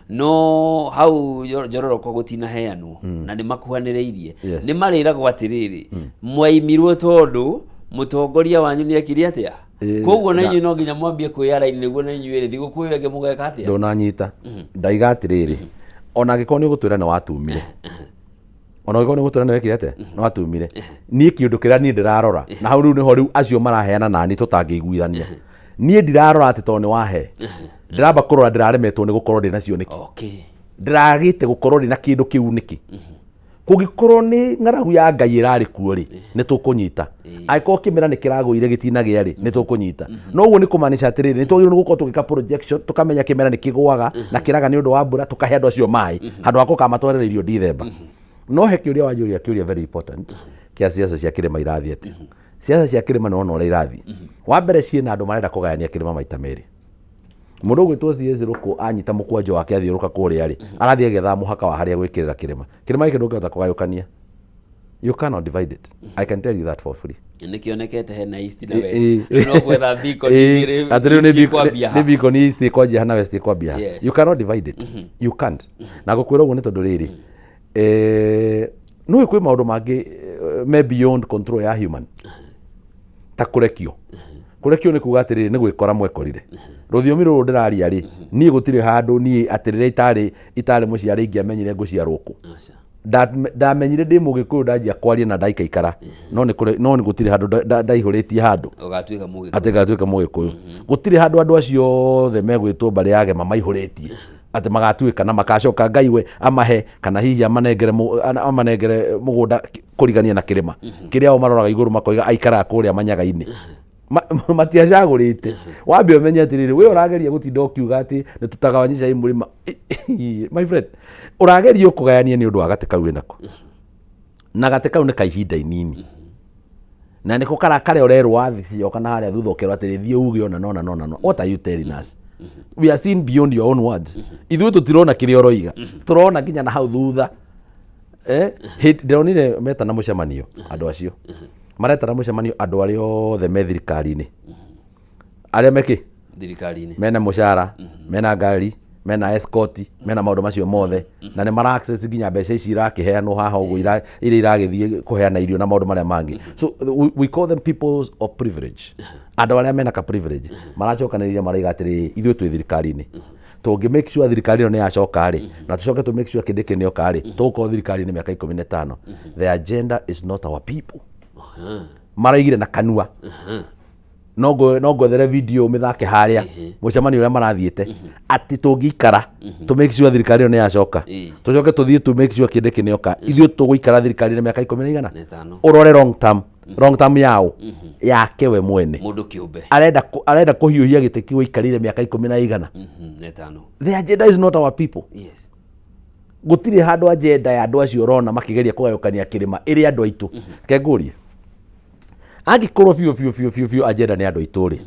no hau Njororoko gũtinaheanwo na nĩ makuhanĩrĩirie. Nĩ marĩragwo atĩrĩrĩ, mwaimirwo tondũ mũtongoria wanyu nĩ ekire atĩa? Koguo na inyuĩ no nginya mwambie kwĩyara-inĩ nĩguo na inyuĩ rĩ, thigũkũ ĩyo ĩngĩ mũgeka atĩa? Ndũnanyita. Ndaiga atĩrĩrĩ, ona angĩkorwo nĩ ũgũtwĩra nĩ watumire, ona angĩkorwo nĩ ũgũtwĩra nĩ wekire atĩa, nĩ watumire, niĩ kĩũndũ kĩrĩa niĩ ndĩrarora na hau rĩu nĩho rĩu acio maraheana nani tũtangĩiguithania. Niĩ ndirarora atĩ tondũ nĩ wahe, ndĩramba kũrora ndĩraremetwo nĩ gũkorwo ndĩ nacio nĩkĩ. Ndĩragĩte gũkorwo ndĩ na kĩndũ kĩu nĩkĩ? Kũngĩkorwo nĩ ng'aragu ya Ngai ĩrarĩ kuo rĩ, nĩ tũkũnyita. Angĩkorwo kĩmera nĩ kĩragũire gĩtinagĩa rĩ, nĩ tũkũnyita. No ũguo nĩ kũmaanisha atĩrĩrĩ, nĩ twagĩrĩirwo nĩ gũkorwo tũgĩka projection, tũkamenya kĩmera nĩ kĩgũaga na kĩraga nĩ ũndũ wa mbura, tũkahe andũ acio maĩ handũ ha gũkamatwarĩra irio Dithemba. No he kĩũria wanjũria, kĩũria very important kĩa siasa cia kĩrĩma irathiĩ atĩa. Siasa cia kĩrĩma nĩ wona ũrĩa irathiĩ. Wa mbere, ciĩna andũ marenda kũgayania kĩrĩma maita merĩ. Mũndũ ũgwĩtwo CS Rũkũ anyita mũkwanjũ wake athiũrũka kũrĩa rĩ, arathiĩ agĩethaga mũhaka wa harĩa gwĩkĩrĩra kĩrĩma. Kĩrĩma gĩkĩ ndũngĩhota kũgayũkania. You cannot divide it. I can tell you that for free. Nĩ kĩonekete hena east na west. Rĩu no gwetha beacon igĩrĩ, Atĩ rĩu nĩ east ĩkwambia ha. Nĩ beacon east ĩkwanjia ha na west ĩkwambia ha. You cannot divide it. You can't. Na ngũkwĩra ũguo nĩ tondũ rĩrĩ, nĩũĩ kwĩ maũndũ mangĩ me beyond control ya human, ta kũrekio. Kũrekio nĩ kuga atĩrĩrĩ, nĩ gwĩkora mwekorire rũthiomi rũrũ ndĩraria rĩ, niĩ gũtirĩ handũ niĩ atĩ rĩrĩa itarĩ mũciari ingĩamenyire ngũciarwo kũ. Aca. Ndamenyire ndĩ mũgĩkũyũ ndanjia kwaria na ndaikaikara, no nĩ gũtirĩ handũ ndaihũrĩtie handũ ũgatuĩka mũgĩkũyũ. Atĩ ngatuĩka mũgĩkũyũ. Gũtirĩ handũ andũ acio othe megwĩtwo mbarĩ ya Gema maihũrĩtie atĩ magatuĩka na makacoka Ngai we amahe kana hihi amanengere mũgũnda kũrigania na kĩrĩma kĩrĩa o maroraga igũrũ makoiga aikaraga kũrĩa manyaga-inĩ. Matiacagũrĩte. Wambe ũmenye atĩrĩrĩ, we ũrageria gũtinda ũkiuga atĩ nĩ tũtagawanyisha mũrĩma, my friend, ũrageria kũgayania nĩ ũndũ wa gatĩ kau wĩnako, na gatĩ kau nĩ ka ihinda inini na nĩko kara karĩa ũrerwo wathicioka na harĩa thutha ũkerwo atĩrĩ, thiĩ uge ona nona nona no. What are you telling us? We are seeing beyond your own words. Ithuĩ tũtirona kĩrĩa ũroiga, tũrona nginya na hau thutha. Ndĩronire metana mũcemanio, andũ acio maretana mũcemanio, andũ arĩa othe me thirikari-inĩ, arĩa mekĩ thirikari-inĩ, mena mũcara, mena ngari, mena escort, mena maũndũ macio mothe, na nĩ mara access nginya mbeca ici irakĩheanwo haha ũguo iria iragĩthiĩ kũheana irio na maũndũ marĩa mangĩ. So we call them people of privilege. Andũ arĩa mena ka privilege maracokanĩrĩria, maraiga atĩrĩrĩ, ithuĩ twĩ thirikari-inĩ, tũngĩ make sure thirikari ĩno nĩ yacoka rĩ, na tũcoke tũ make sure kĩndĩ kĩ nĩoka rĩ, tũgũkorwo thirikari-inĩ mĩaka 15. The agenda is not our people. Maraigire na kanua. No ngwethere video mĩthake harĩa mũcemanio ũrĩa marathiĩte atĩ tũngĩikara tũ make sure thirikari ĩno nĩ yacoka, tũcoke tũthiĩ tũ make sure kĩndĩ kĩ nĩoka, ithuĩ tũgũikara thirikari-inĩ mĩaka ikũmi na igana. Na ĩtano. Ũrore long term. Long term yao yake we mwene. Mũndũ kĩũmbe. Arenda kũhiũhia gĩtĩ kĩu aikarĩire mĩaka 15. Na ĩtano. The agenda is not our people. Gũtirĩ handũ agenda ya andũ acio ũrona makĩgeria kũgayũkania kĩrĩma ĩrĩ andũ aitũ. Reke ngũrie, angĩkorwo biũ biũ biũ biũ biũ agenda nĩ andũ aitũ rĩ,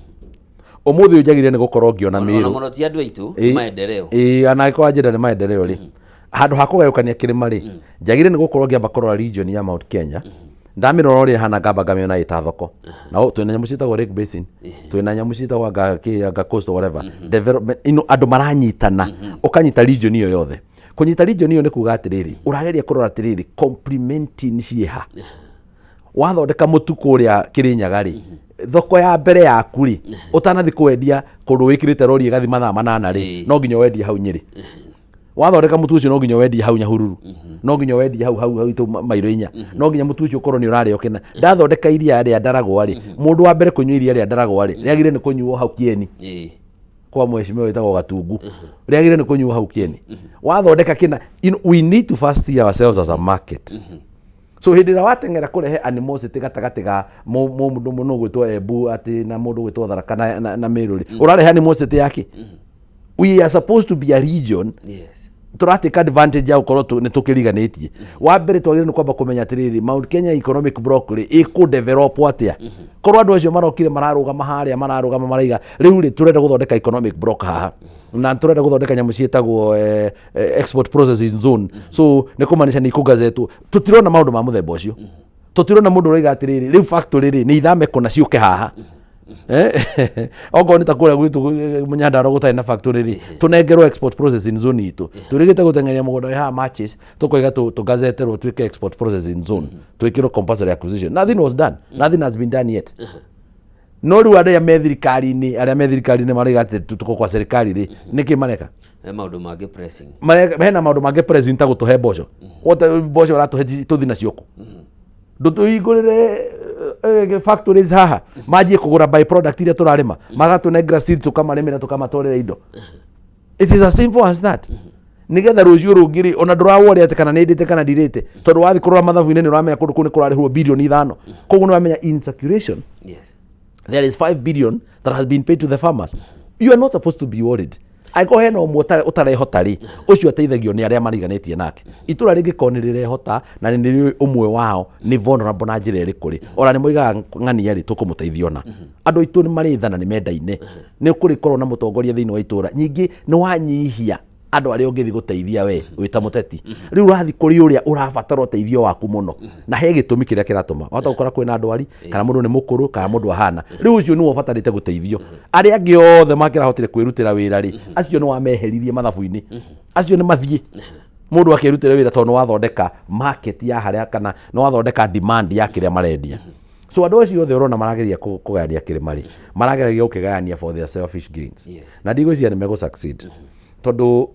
ũmũthĩ ũyũ njagĩrĩire nĩ gũkorwo ngĩona Ona Mĩrũ. Mũno ti andũ aitũ, nĩ maendeleo. Ĩĩ, ona angĩkorwo agenda nĩ maendeleo rĩ, handũ ha kũgayũkania kĩrĩma rĩ, njagĩrĩire nĩ gũkorwo ngĩamba kũrora region ya Mount Kenya. Ndamĩrora ũrĩa ĩhana, ngamba ngamĩona ĩta thoko. Na twĩna nyamũ ciĩtagwo Lake Basin, twĩna nyamũ ciĩtagwo anga kĩ, anga coast, whatever development ino, andũ maranyitana, ũkanyita region ĩyo yothe. Kũnyita region ĩyo nĩ kuga atĩrĩrĩ, ũrageria kũrora atĩrĩrĩ, complementing ciĩha. Wathondeka mũtu kũrĩa Kĩrĩnyaga rĩ, thoko ya mbere yaku rĩ, ũtanathi kwendia kũndũ wĩkĩrĩte rori ĩgathi mathaa 8 rĩ, no nginya wendie hau Nyĩrĩ. Wathondeka mũtu ũcio, no nginya wendie hau Nyahururu, no nginya wendie hau hau hau itũ mairo 4, no nginya mũtu ũcio ũkorwo nĩ ũrarĩo kĩna. Ndathondeka iria rĩa Ndaragwa rĩ, mũndũ wa mbere kũnyua iria rĩa Ndaragwa rĩ, rĩagĩrĩire nĩ kũnyuo hau Kĩeni kwa mheshimiwa wĩtagwo Gatungu, rĩagĩrĩire nĩ kũnyuo hau Kĩeni. Wathondeka kĩna, we need to first see ourselves as a market. So hĩndĩ ĩrĩa wateng'era kũrehe animosity gatagatĩ ga mũndũ mũndũ ũgwĩtwo Embu atĩ na mũndũ ũgwĩtwo Tharaka na Meru rĩ, ũrarehe animosity yake. We are supposed to be a region. Tũratake advantage ya gũkorwo nĩ tũkĩriganĩtie. Wa mbere twagĩrĩirwo nĩ kwamba kũmenya atĩrĩrĩ, Mount Kenya Economic Block rĩ, ĩkũ develop atĩa? Korwo andũ acio marokire mararũgama harĩa, mararũgama maraiga rĩu rĩ, tũrenda gũthondeka economic block haha na tũrenda gũthondeka nyamũ ciĩtagwo export processing zone, so nĩ kũmaanisha nĩ ikũgazetwo. Tũtirona maũndũ ma mũthemba ũcio. Tũtirona mũndũ ũroiga atĩrĩrĩ, rĩu factory rĩ, nĩ ithame kũna ciũke haha. Okorwo nĩ ta kũrĩa gwitũ Nyandarua gũtarĩ na factory rĩ, tũnengerwo export processing zone itũ. Tũrĩgĩte gũteng'eria mũgũnda wĩ haha matches, tũkoiga tũgazeterwo tuĩke export processing zone, twĩkĩrwo compulsory acquisition. Nothing was done, nothing has been done yet. No rĩu arĩa me thirikari-inĩ, arĩa me thirikari-inĩ marauga atĩ tuko kwa serikali rĩ, nĩkĩ mareka? He maũndũ mangĩ pressing. Hena maũndũ mangĩ pressing ta gũtũhe mboco. Wote mboco ũratũhe tũthi nacio kũ? Ndũtũhingũrĩre factories haha manjie kũgũra by product iria tũrarĩma, magatũnengera seed, tũkamarĩmĩra, tũkamatwarĩra indo. It is as simple as that. Nigetha rũciũ rũngĩ rĩ, ona ndũrawore atĩ kana nĩ ndĩte kana ndirĩte, tondũ wathiĩ kũrora mathabu-inĩ nĩ ũramenya kũndũ kũu nĩ kũrarĩhwo 5 bilioni. Koguo nĩ wamenya in circulation there is 5 billion that has been paid to the farmers. You are not supposed to be worried. Angĩkorwo hena ũmwe ũtarehota rĩ, ũcio ateithagio nĩ arĩa mariganĩtie nake. Itũra rĩngĩkorwo nĩ rĩrehota na nĩ rĩũĩ ũmwe wao nĩ vulnerable na njĩra ĩrĩkũ rĩ, ona nĩ moigaga ng'ania rĩ, tũkũmũteithia. Ona andũ aitũ nĩ marĩ tha na nĩ mendaine. Nĩ kũrĩkorwo na mũtongoria thĩinĩ wa itũra, nyingĩ nĩ wanyihia andũ arĩa ũngĩthiĩ gũteithia we wĩ ta mũteti. Rĩu ũrathiĩ kũrĩ ũrĩa ũrabatara ũteithio waku mũno, na he gĩtũmi kĩrĩa kĩratũma wahota gũkora kwĩna ndwari, kana mũndũ nĩ mũkũrũ, kana mũndũ ahana rĩu ũcio nĩwe ũbatarĩte gũteithio. Arĩa angĩ othe makĩrahotire kwĩrutĩra wĩra rĩ, acio nĩ wameheririe mathabu-inĩ, acio nĩ mathiĩ mũndũ akĩrutĩra wĩra, tondũ nĩ wathondeka market ya harĩa kana nĩ wathondeka demand ya kĩrĩa marendia. So andũ acio othe ũrona marageria kũgayania kĩrĩma rĩ, marageragia gũkĩgayania for their selfish gains. Na ndigwĩciria nĩ megũ succeed, tondũ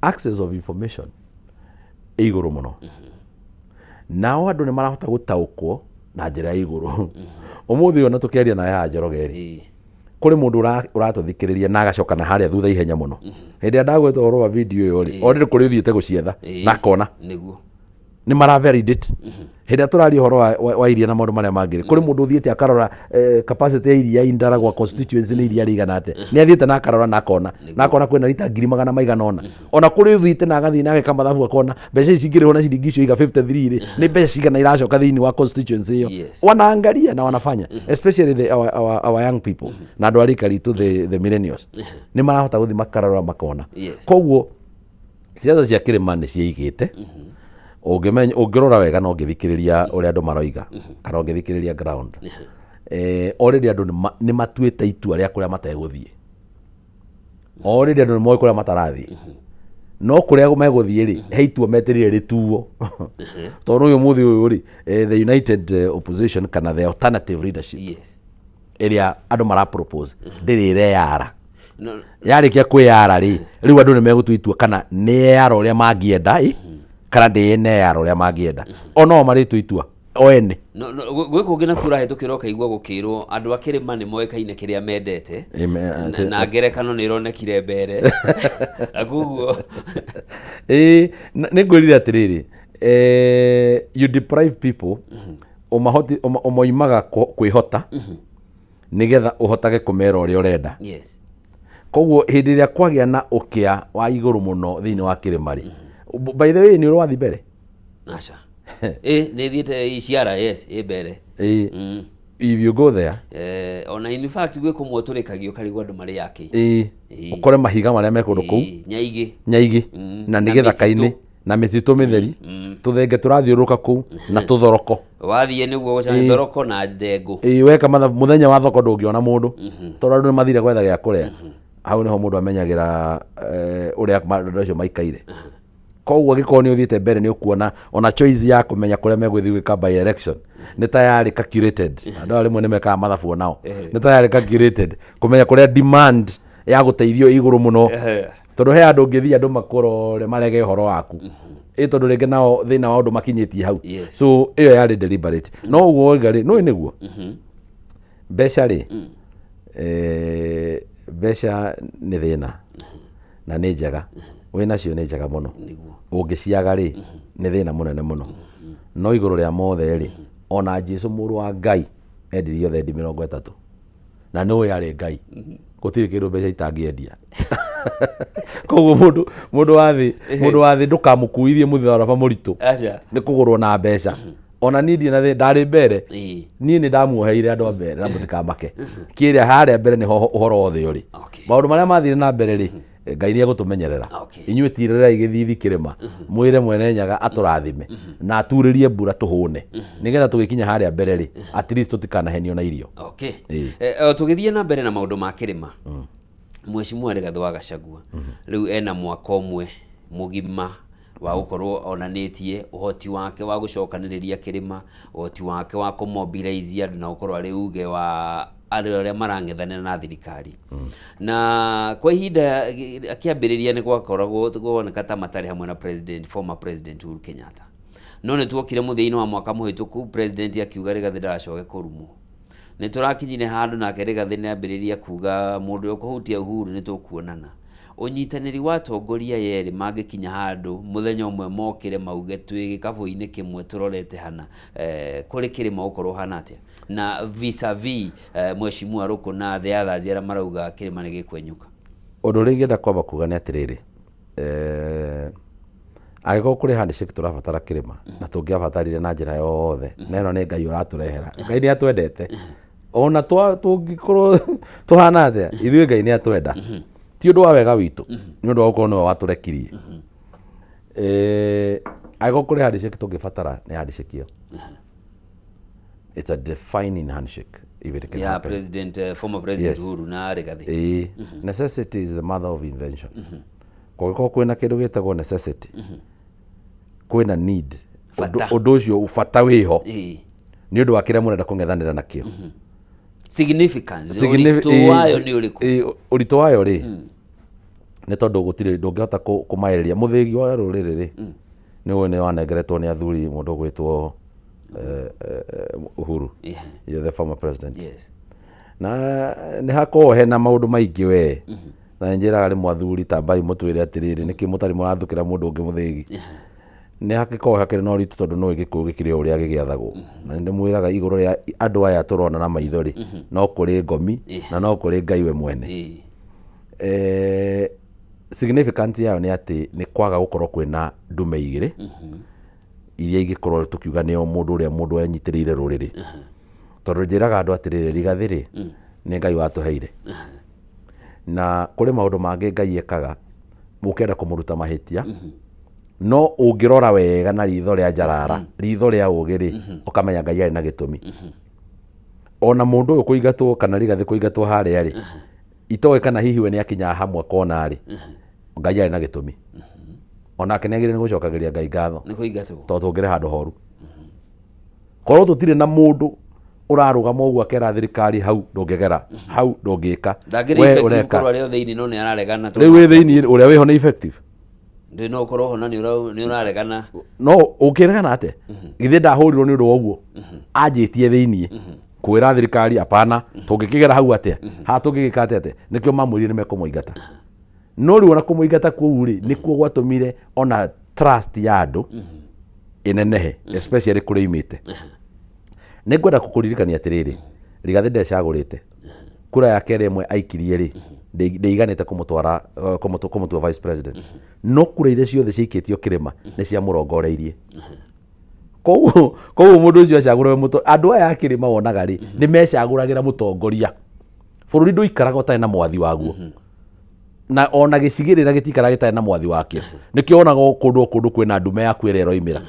access of information ĩ igũrũ mũno, nao andũ nĩ marahota gũtaũkwo na njĩra ya igũrũ. Ũmũthĩ ũyũ ona tũkĩaria nawe haha, Njoroge rĩ, kũrĩ mũndũ ũratũthikĩrĩria na agacoka na harĩa thutha ihenya mũno. Hĩndĩ ĩrĩa ndagweta ũhoro wa video ĩyo rĩ, already kũrĩ ũthiĩte gũcietha na akona nĩ mara validate. Hĩndĩ ĩrĩa tũraria ũhoro wa iria na maũndũ marĩa mangĩ rĩ, kũrĩ mũndũ ũthiĩte akarora capacity ya iria Ndaragwa constituency nĩ iria rĩigana atĩa. Nĩ athiĩte na akarora na akona kwĩna rita ngiri magana maigana ũna. Ona kũrĩ ũthiĩte na agathiĩ na ageka mathabu, akona mbeca ici cingĩrĩhwo na ciringi icio iga 53 rĩ, nĩ mbeca cigana iracoka thĩinĩ wa constituency ĩyo. Wanaangalia na wanafanya, especially our young people na andũ a rika ritũ, the millennials, nĩ marahota gũthiĩ makarora makona. Koguo ciaca cia kĩrĩma nĩ ciĩigĩte. Ũngĩmenya, ũngĩrora wega na ũngĩthikĩrĩria ũrĩa andũ maroiga kana ũngĩthikĩrĩria ground, already andũ nĩ matuĩte itua rĩa kũrĩa mategũthiĩ. Already andũ nĩ moĩ kũrĩa matarathiĩ, no kũrĩa megũthiĩ rĩ, he itua metereire rĩtuo, tondũ ũyũ mũthĩ ũyũ rĩ, the united opposition kana the alternative leadership ĩrĩa andũ mara propose ndĩrĩ ĩreyara. No, Yarĩkia kwĩyara rĩ, rĩu andũ nĩ megũtua itua kana nĩ yara ũrĩa mangĩenda ĩ, kana ndĩneyara ũrĩa mangĩenda. O no marĩtua itua o ene. No, gwĩ kũngĩ nakuo ũrahĩtũkĩra ũkaigua gũkĩrwo andũ a kĩrĩma nĩ moĩkaine kĩrĩa mendete. Na ngerekano nĩ ĩronekire mbere na koguo Ĩĩ, nĩ ngwĩrire atĩrĩrĩ, you deprive people. Ũmahoti ũmoimaga kwĩhota nĩgetha ũhotage kũmera ũrĩa ũrenda. Koguo hĩndĩ ĩrĩa kwagĩa na ũkĩa wa igũrũ mũno thĩinĩ wa kĩrĩma rĩ, by the way, nĩ ũrĩ wathiĩ mbere? Aca, ĩ nĩ thiĩte Iciara, yes, ĩ mbere. Ĩ, if you go there, Ona in fact gwĩ kũmwe tũrĩkagio karigwo andũ marĩ akĩ. Ĩ, ũkore mahiga marĩa me kũndũ kũu. Ĩ, nyaigĩ. Nyaigĩ. Na nĩ Na gĩthaka-inĩ mĩtitũ. Na mĩtitũ mĩtheri, tũthenge tũrathiũrũrũka kũu na tũthoroko. Wathiĩ nĩguo gũcana thoroko na ndengũ. Ĩ, weka mathabu mũthenya wa thoko ndũngĩona mũndũ tondũ andũ nĩ mathire gwetha gĩa kũrĩa. Hau nĩho mũndũ amenyagĩra ũrĩa andũ acio maikaire. Koguo angĩkorwo nĩ ũthiĩte mbere, nĩ ũkuona ona choice ya kũmenya kũrĩa megũthiĩ gwĩka by election nĩ ta yarĩ calculated. Andũ aya rĩmwe nĩ mekaga mathabu onao, nĩ ta yarĩ calculated kũmenya kũrĩa demand ya gũteithio ĩ igũrũ mũno, tondũ he andũ ũngĩthiĩ andũ makũrore marege ũhoro waku, ĩ tondũ rĩngĩ nao thĩna wa ũndũ makinyĩtie hau. So ĩyo yarĩ deliberate. No ũguo woiga rĩ, nũĩ nĩguo mbeca rĩ, mbeca nĩ thĩna na nĩ njega, wĩ nacio nĩ njega mũno, ũngĩciaga rĩ, nĩ thĩna mũnene mũno. No igũrũ rĩa mothe rĩ, ona Jesu mũrũ wa Ngai endirio thendi 30 na nĩ ũĩ arĩ Ngai. Gũtirĩ kĩndũ mbeca itangĩendia. Koguo mũndũ wa thĩ ndũkamũkuithie mũtharaba mũritũ. Aca. Nĩ kũgũrwo na mbeca. Ona niĩ ndirĩ na thĩ ndarĩ mbere, niĩ nĩ ndamuoheire andũ a mbere na mũtikamake kĩrĩa harĩa mbere nĩho ũhoro wothe ũrĩ. Maũndũ marĩa mathire na mbere rĩ, Ngai nĩ egũtũmenyerera. Inyuĩ tirĩrai gĩthithi kĩrĩma, mwĩre Mwene Nyaga atũrathime na aturĩrie mbura tũhũne, nĩgetha tũgĩkinya harĩa mbere rĩ, at least tũtikanahenio na irio. Okay. Tũgĩthiĩ na mbere na maũndũ ma kĩrĩma, Mheshimiwa Rigathĩ wa Gachagua rĩu ena mwaka ũmwe mũgima wa gũkorwo onanĩtie ũhoti wake wa gũcokanĩrĩria kĩrĩma, ũhoti wake wa kũmobilize andũ na gũkorwo arĩ uge wa andũ arĩa marang'ethanĩra na thirikari. Na kwa ihinda akĩambĩrĩria nĩ gwakoragwo kuoneka ta matarĩ hamwe na president, former President Uhuru Kenyatta. No nĩ tuokire mũthia-inĩ wa mwaka mũhĩtũku, president akiuga Rigathĩ ndagacoke kũrumwo. Nĩ tũrakinyire handũ nake Rigathĩ nĩ ambĩrĩria kuga mũndũ ũrĩa ũkũhutia Uhuru nĩ tũkuonana. Ũnyitanĩri wa atongoria aya erĩ mangĩkinya handũ mũthenya ũmwe mokĩre mauge twĩ gĩkabũ-inĩ kĩmwe tũrorete hana, kũrĩ kĩrĩma ũgũkorwo ũhana atĩa? Na vis-a-vis Mheshimiwa Ruku na the others arĩa marauga kĩrĩma nĩ gĩkwenyũka. Ũndũ ũrĩa ingĩenda kwamba kuga nĩ atĩrĩrĩ, angĩkorwo kũrĩ handshake tũrabatara kĩrĩma na tũngĩabatarire na njĩra yothe, na ĩno nĩ Ngai ũratũrehera. Ngai nĩ atwendete ona tũngĩkorwo tũhana atĩa, ithuĩ Ngai nĩ atwenda. Ti ũndũ wa wega witũ, nĩ ũndũ wa gũkorwo nĩwe watũrekirie. Angĩkorwo kũrĩ handshake tũngĩbatara, nĩ handshake ĩyo. It's a defining handshake if it can ya happen. President, former President Uhuru na Rigathi. Ĩĩ, necessity is the mother of invention. Kũngĩkorwo kwĩna kĩndũ gĩtagwo necessity, kwĩna need, Bata. Ũndũ ũcio bata wĩho nĩ ũndũ wa kĩrĩa mũrenda kũng'ethanĩra nakĩo. Significance, ũritũ wayo nĩ ũrĩkũ? Ĩĩ, ũritũ wayo rĩ, nĩ tondũ gũtirĩ ndũngĩhota kũmaĩrĩria mũthĩgi wa rũrĩrĩ rĩ, nĩ ũĩ nĩ wanengeretwo nĩ athuri mũndũ ũgwĩtwo Uhuru, yeah, the former president. Na nĩ hakoragwo hena maũndũ maingĩ we, na nĩ njĩraga rĩmwe athuri tambai mũtwĩre atĩrĩrĩ, nĩkĩ mũtarĩ mũrathukĩra mũndũ ũngĩ mũthĩgi? Nĩ hakĩkoragwo hakĩrĩ na ũritũ tondũ no Gĩkũyũ gĩkĩrĩ o ũrĩa gĩgĩathagwo, na nĩ ndĩmwĩraga igũrũ rĩa andũ aya tũrona na maitho rĩ, no kũrĩ ngomi na no kũrĩ Ngai we mwene. Significance yayo nĩ atĩ nĩ kwaga gũkorwo kwĩna ndume igĩrĩ iria ingĩkorwo tũkiuga nĩo mũndũ ũrĩa mũndũ enyitĩrĩire rũrĩrĩ, tondũ njĩraga andũ atĩrĩrĩ, Rigathĩ rĩ, nĩ Ngai watũheire, na kũrĩ maũndũ mangĩ Ngai ekaga ũkenda kũmũruta mahĩtia, no ũngĩrora wega na ritho rĩa njarara, ritho rĩa ũgĩ rĩ, ũkamenya Ngai arĩ na gĩtũmi. Ona mũndũ ũyũ kũingatwo kana Rigathĩ kũingatwo harĩa rĩ, itoĩ kana hihi we nĩ akinyaga hamwe akona rĩ, Ngai arĩ na gĩtũmi. Onake nĩ agĩrĩire nĩ gũcokagĩria Ngai ngatho nĩ kũingatwo tondũ tũngĩrĩ handũ horu korwo tũtirĩ na mũndũ ũrarũgama ũguo akera thirikari hau ndũngĩgera, hau ndũngĩka. Ndangĩrĩ We effective ũreka. korwo arĩ o thĩinĩ no nĩ araregana. Rĩu wĩ thĩinĩ, ũrĩa wĩho nĩ effective? Ndĩ no ũkorwo ho na nĩ ũraregana. No ũngĩregana atĩa? Githĩ ndahũrirwo nĩ ũndũ wa ũguo anjĩtie thĩinĩ kwĩra thirikari apana, tũngĩkĩgera hau atĩa, haha tũngĩgĩka atĩa atĩa? Nĩkĩo mamwĩrire nĩ mekũmũingata. No rĩu ona kũmũingata kũu rĩ, nĩkuo gwatũmire ona trust ya andũ ĩnenehe, especially kũrĩa imĩte. Nĩ ngwenda kũkũririkania atĩrĩrĩ, Rigathĩ ndecagũrĩte. Kura yake ĩrĩa ĩmwe aikirie rĩ, ndĩiganĩte kũmũtwara kũmũtua vice president. No kura iria ciothe ciaikĩtio kĩrĩma nĩ ciamũrongoreirie. Koguo mũndũ ũcio acagũrwo andũ aya a kĩrĩma wonaga rĩ, nĩ mecagũragĩra mũtongoria. Bũrũri ndũikaraga ũtarĩ na mwathi waguo. Na ona gĩcigĩrĩra gĩtikaraga gĩtarĩ na mwathi wakĩo. Nĩkĩo wonaga o kũndũ o kũndũ kwĩna ndume yaku ĩrĩa ĩroimĩra.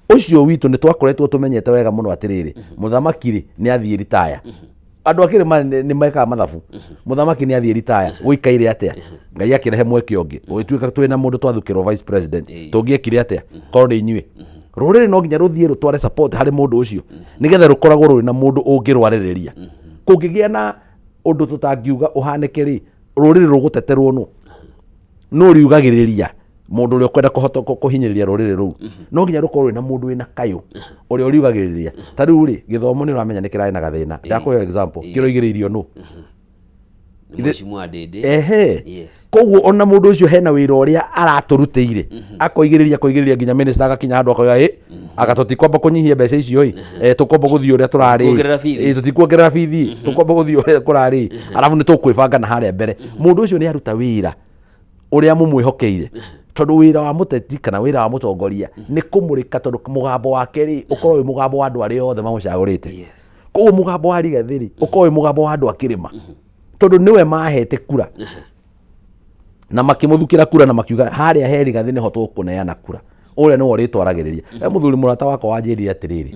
Ũcio witũ nĩ twakoretwo tũmenyete wega mũno atĩrĩrĩ, mũthamaki rĩ nĩ athiĩ ritaya. Andũ a kĩrĩma nĩ mekaga mathabu. Mũthamaki nĩ athiĩ ritaya, gũikaire atĩa? Ngai akĩrehe mweke ũngĩ. Gũgĩtuĩka twĩna mũndũ twathukĩrwo vice president. Tũngĩekire atĩa? Korwo nĩ inyuĩ. Rũrĩrĩ no nginya rũthiĩ rũtware support harĩ mũndũ ũcio nĩgetha rũkoragwo rwĩ na mũndũ ũngĩrwarĩrĩria. Kũngĩgĩa na ũndũ tũtangiuga ũhanĩke rĩ, rũrĩrĩ rũgũteterwo nũ? Nũ riugagĩrĩria mũndũ ũrĩa ũkwenda kũhinyĩrĩria rũrĩrĩ rũu? No nginya rũkorwo rwĩna mũndũ wĩna kayũ ũrĩa ũriugagĩrĩria. Ta rĩu rĩ, gĩthomo nĩ ũramenya nĩ kĩrarĩ na gathĩna. Ndakũhe example, kĩroigĩrĩirio nũ? Nĩ Mheshimiwa Ndindi. Ehe. Yes. Koguo ona mũndũ ũcio hena wĩra ũrĩa aratũrutĩire, akoigĩrĩria akoigĩrĩria nginya minister agakinya handũ akoiga ĩ anga tũtikwamba kũnyihia mbeca icio ĩ, tũkwamba gũthiĩ ũrĩa tũrarĩ. Tũtikuongerera bithi. Ĩ, tũtikuongerera bithi, tũkwamba gũthiĩ ũrĩa kũrarĩ, arabu nĩ tũkwĩbanga na harĩa mbere. Mũndũ ũcio nĩ aruta wĩra ũrĩa mũmwĩhokeire, tondũ wĩra wa mũteti kana wĩra wa mũtongoria nĩ kũmũrĩka, tondũ mũgambo wake rĩ ũkorwo wĩ mũgambo wa andũ arĩa othe mamũcagũrĩte. Koguo mũgambo wa Rigathĩ rĩ ũkorwo wĩ mũgambo wa andũ a kĩrĩma, tondũ nĩwe mahete kura na makĩmũthukĩra kura na makiuga harĩa he Rigathĩ nĩho tũkũneana kura, ũrĩa nĩwe ũrĩtwaragĩrĩria. He mũthuri mũrata wakwa wanjĩrire atĩrĩrĩ,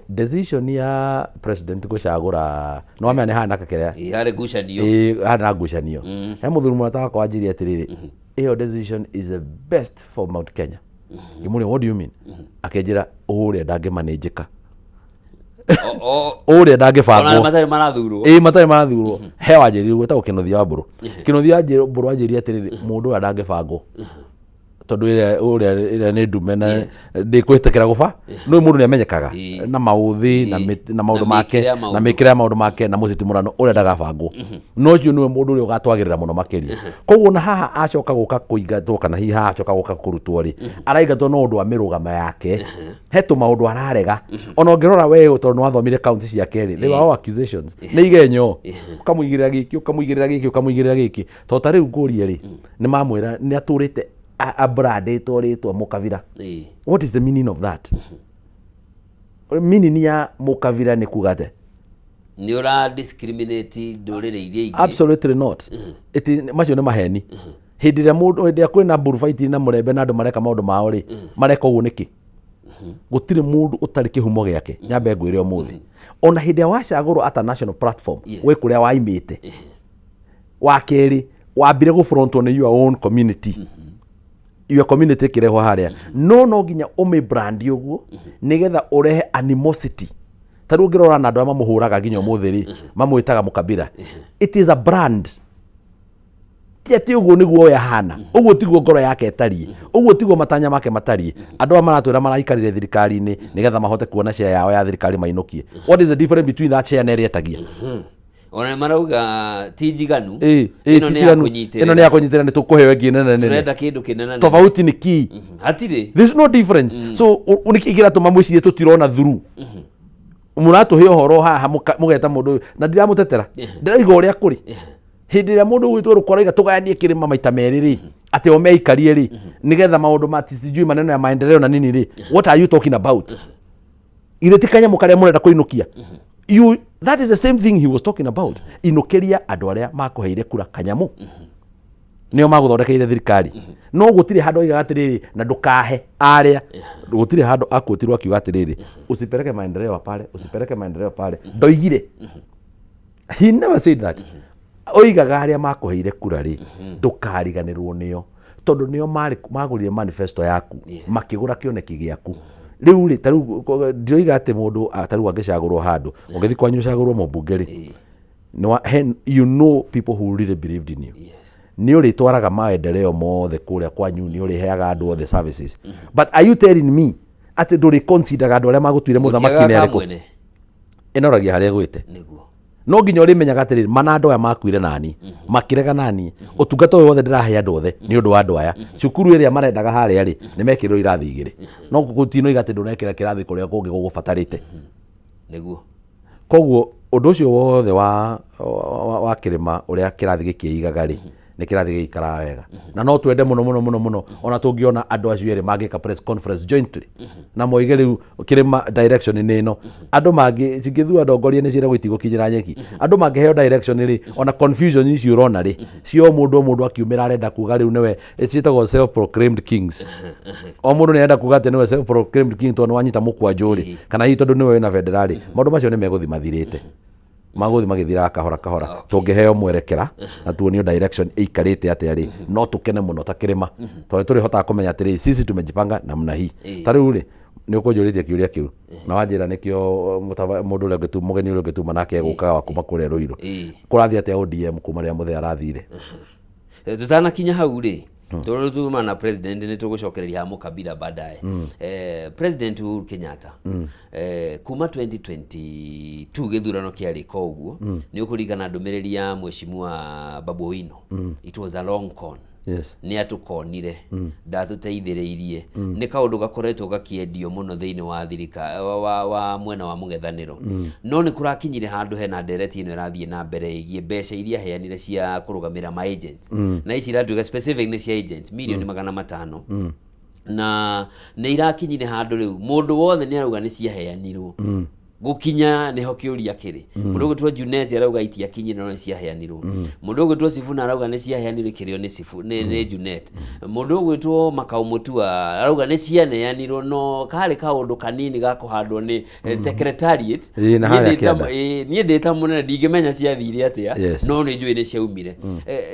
decision ya president gũcagũra nĩ wamenya nĩ hana kakĩrĩa. Ĩ, harĩ ngucanio. Ĩ, harĩ na ngucanio. He mũthuri mũrata wakwa wanjĩrire atĩrĩrĩ, ĩyo decision is the best for Mount Kenya. Ngĩmũria, "What do you mean?" Akĩnjĩra, "Ũrĩa ndangĩmanĩnjĩka, ũrĩa ona ndangĩbangwo." Matarĩ marathurwo. Ĩ, matarĩ marathurwo. He wanjĩrire gwĩtagwo Kĩnuthia wa Mbũrũ. Kĩnuthia wa Mbũrũ wanjĩrire atĩrĩrĩ, mũndũ ũrĩa ndangĩbangwo tondũ ĩrĩa ũrĩa ĩrĩa nĩ ndume na ndĩkwĩtĩkĩra gũba nĩ mũndũ nĩ amenyekaga na maũthĩ na maũndũ na make mĩkĩre ya na maũndũ. mĩkĩre ya maũndũ make na mũtitimũrano ũrĩa ndagabangwo, no ũcio nĩwe mũndũ ũrĩa ũgatwagĩrĩra mũno makĩria. Koguo na haha acoka gũka kũingatwo kana hihi haha acoka gũka kũrutwo rĩ, araingatwo no ũndũ wa mĩrũgamo yake. He tũmaũndũ ararega. Ona ũngĩrora we tondũ nĩ wathomire kaunti ciake rĩ, they were all accusations, nĩ igenyo, ũkamũigĩrĩra gĩkĩ, ũkamũigĩrĩra gĩkĩ, ũkamũigĩrĩra gĩkĩ. Tondũ ta rĩu ngũrie rĩ, nĩ mamwĩra nĩ atũrĩte abrandĩtwo rĩtwa mũkabira. What is the meaning of that? Meaning ya mũkabira nĩ kuga atĩa? Nĩ ũra discriminate ndũrĩrĩ iria ingĩ. Absolutely not. Macio nĩ maheni. Hĩndĩ ĩrĩa mũndũ, hĩndĩ ĩrĩa kwĩna bullfight na mũrembe na andũ mareka maũndũ mao rĩ, mareka ũguo nĩkĩ? Gũtirĩ mũndũ ũtarĩ kĩhumo gĩake. Nyambe ngwĩre ũmũthĩ, ona hĩndĩ ĩrĩa wacagũrwo at a national platform, gwĩ kũrĩa waimĩte. Wa kerĩ, wambire gũfrontwo nĩ your own community, your community ĩkĩrehwo harĩa, no nginya ũmĩ brand ũguo nĩgetha ũrehe animosity. Ta rĩu ũngĩrora na andũ arĩa mamũhũraga nginya ũmũthĩ rĩ, mamwĩtaga mũkabira. It is a brand. Ti atĩ ũguo nĩguo we ahana, ũguo tiguo ngoro yake ĩtariĩ, ũguo tiguo matanya make matariĩ. Andũ aya maratwĩra maraikarire thirikari-inĩ nĩgetha mahote kuona share yao ya thirikari mainũkie. What is the difference between that share na ĩrĩa etagia? Ona nĩ marauga ti njiganu. Ĩ, Ĩno ti nĩ ya njiganu. kũnyitĩrĩra. Ĩno nĩ ya kũnyitĩrĩra, nĩ tũkũheo ĩngĩ nene nene. Tũrenda kĩndũ kĩnene nene. Tofauti nĩ kii? Hatirĩ. There's no difference. So nĩkĩ kĩratũma mwĩcirie tũtirona through? Mũratũhe ũhoro haha mũgeta mũndũ ũyũ na ndiramũtetera, ndĩraiga ũrĩa kũrĩ. Hĩndĩ ĩrĩa mũndũ ũgwĩtwo rũkũ araiga tũgayanie kĩrĩma maita merĩ rĩ, atĩ o meikarie rĩ, nĩgetha maũndũ ma sijui maneno ya maendeleo na nini rĩ, what are you talking about? Ithe ti kanyamũ karĩa mũrenda kũinũkia. You, that is the same thing he was talking about. Inũkĩria andũ arĩa makũheire kura kanyamũ, nĩo magũthondekeire thirikari. No gũtirĩ handũ oigaga atĩrĩrĩ, na ndũkahe arĩa. Gũtirĩ handũ akuotirwo akiuga atĩrĩrĩ, usipeleke maendeleo pale, usipeleke maendeleo pale. Ndoigire. He never said that. Oigaga arĩa makũheire kura rĩ, ndũkariganĩrwo nĩo, tondũ nĩo marĩ magũrire manifesto yaku, makĩgũra kĩoneki gĩaku. Rĩu rĩ, ta rĩu ndiroiga atĩ mũndũ ta rĩu angĩcagũrwo handũ, ũngĩthiĩ kwanyu ũcagũrwo mũmbunge rĩ, you know people who really believed in you. Nĩ ũrĩtwaraga maendeleo mothe kũrĩa kwanyu, nĩ ũrĩheaga andũ othe services, but are you telling me atĩ ndũrĩ consideraga andũ arĩa magũtuire mũthamaki Gũtiagaga nĩ arĩkũ? Kamwene. Ĩnoragia harĩa ĩgwĩte. Nĩguo. No nginya ũrĩmenyaga atĩrĩrĩ, mana andũ aya makuire nani, makĩrega nani, ũtungata ũyũ wothe ndĩrahe andũ othe nĩ ũndũ wa andũ aya. Cukuru ĩrĩa marendaga harĩa rĩ, nĩ mekĩrĩrwo irathi igĩrĩ. No gũtinoiga atĩ ndũrekĩra kĩrathi kũrĩa kũngĩ gũgũbatarĩte. Nĩguo. Koguo ũndũ ũcio wothe wa kĩrĩma ũrĩa kĩrathi gĩkĩigaga rĩ, nĩ kĩrathi gĩikaraga wega. Na no twende mũno mũno mũno mũno ona tũngĩona andũ acio erĩ mangĩka press conference jointly na moige rĩu kĩrĩma direction nĩ ĩno. Andũ mangĩ cingĩthua ndongoria nĩ ciĩragwo itigũkinyĩra nyeki. Andũ mangĩheo direction rĩ, ona confusion icio ũrona rĩ, cio mũndũ o mũndũ akiumĩra arenda kuga rĩu nĩwe, ciĩtagwo self proclaimed kings. O mũndũ nĩ arenda kuga atĩ nĩwe self proclaimed king tondũ nĩ wanyita mũkwanjũ rĩ, kana hihi tondũ nĩwe wĩna bendera rĩ, maũndũ macio nĩ megũthiĩ mathirĩte. Magũthiĩ magĩthiraga kahora kahora. Tũngĩheo mwerekera na tuonio direction ĩikarĩte atĩa rĩ, no tũkene mũno ta kĩrĩma, tondũ tũrĩhotaga kũmenya atĩrĩ, sisi tumejipanga namna hii. Ta rĩu rĩ, nĩ ũkũnjũrĩtie kĩũria kĩu na wanjĩra nĩkĩo mũndũ ũrĩa ũngĩ mũgeni ũrĩa ũngĩ tuma nake egũkaga wa kuma kũrĩa Ruiru. Kũrathiĩ atĩa ODM kuma rĩrĩa Mũthee arathire? Tutanakinya hau rĩ, tondũ tuma na president nĩ tũgũcokereria ha mũkabira baadaye. President Uhuru Kenyatta, kuma 2022 gĩthurano kĩarĩka ũguo, nĩ ũkũririkana ndũmĩrĩri ya mheshimiwa Babu Owino, it was a long con. Nĩ atũkonire, ndatũteithĩrĩirie. Nĩ kaũndũ gakoretwo gakĩendio mũno thĩinĩ wa thirika wa mwena wa mũng'ethanĩro, no nĩ kũrakinyire handũ hena ndereti ĩno ĩrathiĩ na mbere ĩgiĩ mbeca iria aheanire cia kũrũgamĩra ma agents, na ici iratuĩka specific nĩ cia agents 500,000,000, na nĩ irakinyire handũ rĩu mũndũ wothe nĩ arauga nĩ ciaheanirwo. Gũkinya nĩho kĩũria kĩrĩ. Mũndũ ũgwĩtwo Junet arauga itiakinyire no nĩ ciaheanirwo. Mũndũ ũgwĩtwo Sifuna arauga nĩ ciaheanirwo ikĩrĩo nĩ Sifu nĩ Junet. Mũndũ ũgwĩtwo Makau Mutua arauga nĩ cianeanirwo no karĩ kaũndũ kanini ga kũhandwo nĩ secretariat. Ĩĩ, na Niĩ harĩa ndĩ ta- kĩanda. ĩĩ, niĩ ndĩ ta mũnene ndingĩmenya ciathire atĩa, no nĩ njũĩ nĩ ciaumire.